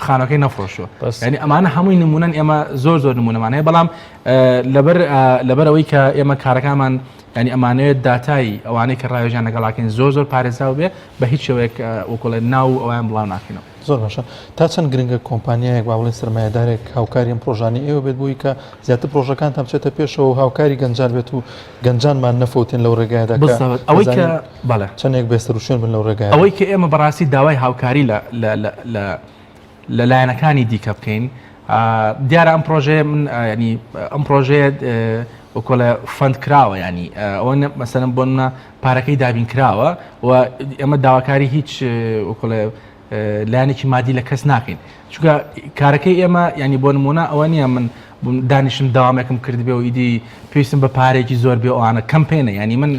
خانەکەی نەفرۆشوە ینی ئەمانە هەمووی نمونەن ئێمە زۆر زۆر نمونەمان هەیە بەڵام لەبەر لەبەرەوەی کە ئێمە کارەکانمان ینی ئەمانەوێت داتای ئەوانەی کە ڕاوێژیان لەگەڵاکەین زۆر زۆر پارێزراو بێ بە هیچ شێوەیەک وەکوڵێ ناو ئەویان بڵاو ناکەینەوە. زۆر باشە تا چەند گرنگە کۆمپانیایەک با بڵێین سەرمایەدارێک هاوکاری ئەم پرۆژانەی ئێوە بێت بۆی کە زیاتر پرۆژەکانتان بچێتە پێشەوە و هاوکاری گەنجان بێت و گەنجانمان نەفەوتێن لەو ڕێگایەدا کە بالضبط ئەوەی کە دەزانین بەڵێ چەندێک بێسەروشوێن بن لەو ڕێگایەدا. ئەوەی کە ئێمە بەڕاستی داوای هاوکاری لە لە لە لە لە لایەنەکانی دیکە بکەین دیارە ئەم پرۆژەیە من ینی ئەم پرۆژەیە وەکۆڵێ fund کراوە ینی ئەوە مەسەلەن بۆ منە پارەکەی دابین کراوە و ئێمە داواکاری هیچ وەکۆڵێ لایەنێکی مادی لە کەس ناکەین چونکە کارەکەی ئێمە ینی بۆ نمونە ئەوە نییە من دانیشم داوامێکم کردبێ و ئیدی پێویستم بە پارێکی زۆر بێ ئەوانە کەمپێنە ینی من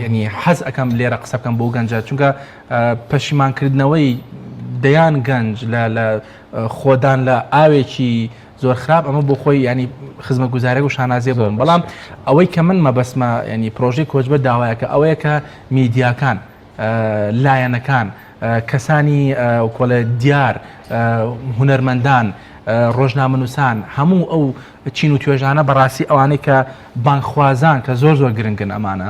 ینی حەز ئەەکەم لێرە قسە بکەم بۆ گەنجە چونکە پەشیمانکردنەوەی دەیان گەنج لە لە خۆدان لە ئاوێکی زۆر خراپ ئەمە بۆ خۆی ینی خزمە گوزارێک و شانازیە بووم بەڵام ئەوەی کە من مەبەسمە ینی پرۆژەی کۆچبەر داوایەکە ئەوەیە کە میدیاکان لایەنەکان کەسانی کۆڵێ دیار هونەرمەندان ڕۆژنامەنووسان هەموو ئەو چین و توێژانە بەڕاستی ئەوانەی کە بانگخوازان کە زۆر زۆر گرنگن ئەمانە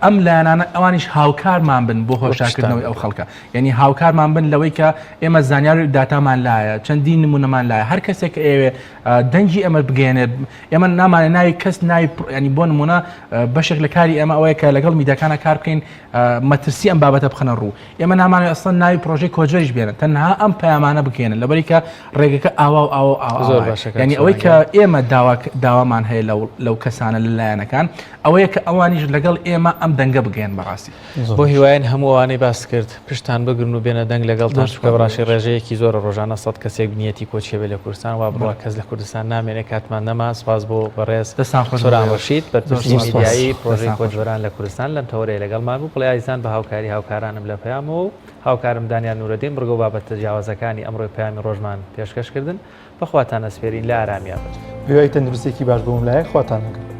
ئەم لایەنانە ئەوانیش هاوکارمان بن بۆ هۆشیارکردنەوەی ئەو خەڵکە یعنی هاوکارمان بن لەوەی کە ئێمە زانیاری و داتامان لایە چەندین نمونەمان لایە هەر کەسێک کە ئەیەوێ دەنگی ئێمە بگەێنێت ئێمە نامانێ ناوی کەس ناوی ینی بۆ نمونە بەشێک لە کاری ئێمە ئەوەیە کە لەگەڵ میدیاکانە کار بکەین مەترسی ئەم بابەتە بخەنە ڕوو ئێمە نامانێ ئەسڵەن ناوی پرۆژەی کۆچبەریش بێنن تەنها ئەم پەیامانە بگەێنن لەبەری کە ڕێگەکە ئاوا و ئاوا و ئاوا زۆر باشە کاک یعنی ئەوەی سۆران کە گیان. ئێمە داوا داوامان هەیە لەو لەو کەسانە لە لایەنەکان ئەوەیە کە ئەوانیش لەگەڵ ئێمە ئەم دەنگە بگەیەن بەڕاستی. زۆر بۆ باشە. هیواین هەموو ئەوانەی باست کرد پشتان بگرن و بێنە دەنگ لەگەڵتان زۆر چونکە سوپاس بەڕاستی بۆ ڕێژەیەکی زۆرە ڕۆژانە سەد کەسێک نیەتی کۆچی هەبێ لە کوردستان وا بڕوا بەڵێ. کەس لە کوردستان نامێنێ کاتمان نەما سوپاس بۆ بەڕێز دەستان خۆش بێ سۆران بۆ ئێوەش. ڕەشید زۆر بەرپرسی سوپاس. سوپاس. میدیایی پڕۆژەی دەستان خۆش. کۆچبەران لە کوردستان لەم تەوەرەیە لەگەڵمان بوو بڵێ ئازیزان بە هاوکاری هاوکارانم لە پەیامەوە و هاوکارم دانیال نورەدین بڕگە و بابەتە جیاوازەکانی ئەمڕۆی پەیامی ڕۆژمان پێشکەش کردن بە خواتان ئەسپێرین لە ئارامیا بن. هیوای تەندروستیەکی باش بۆ هەموو لایەک خواتان لەگەڵ.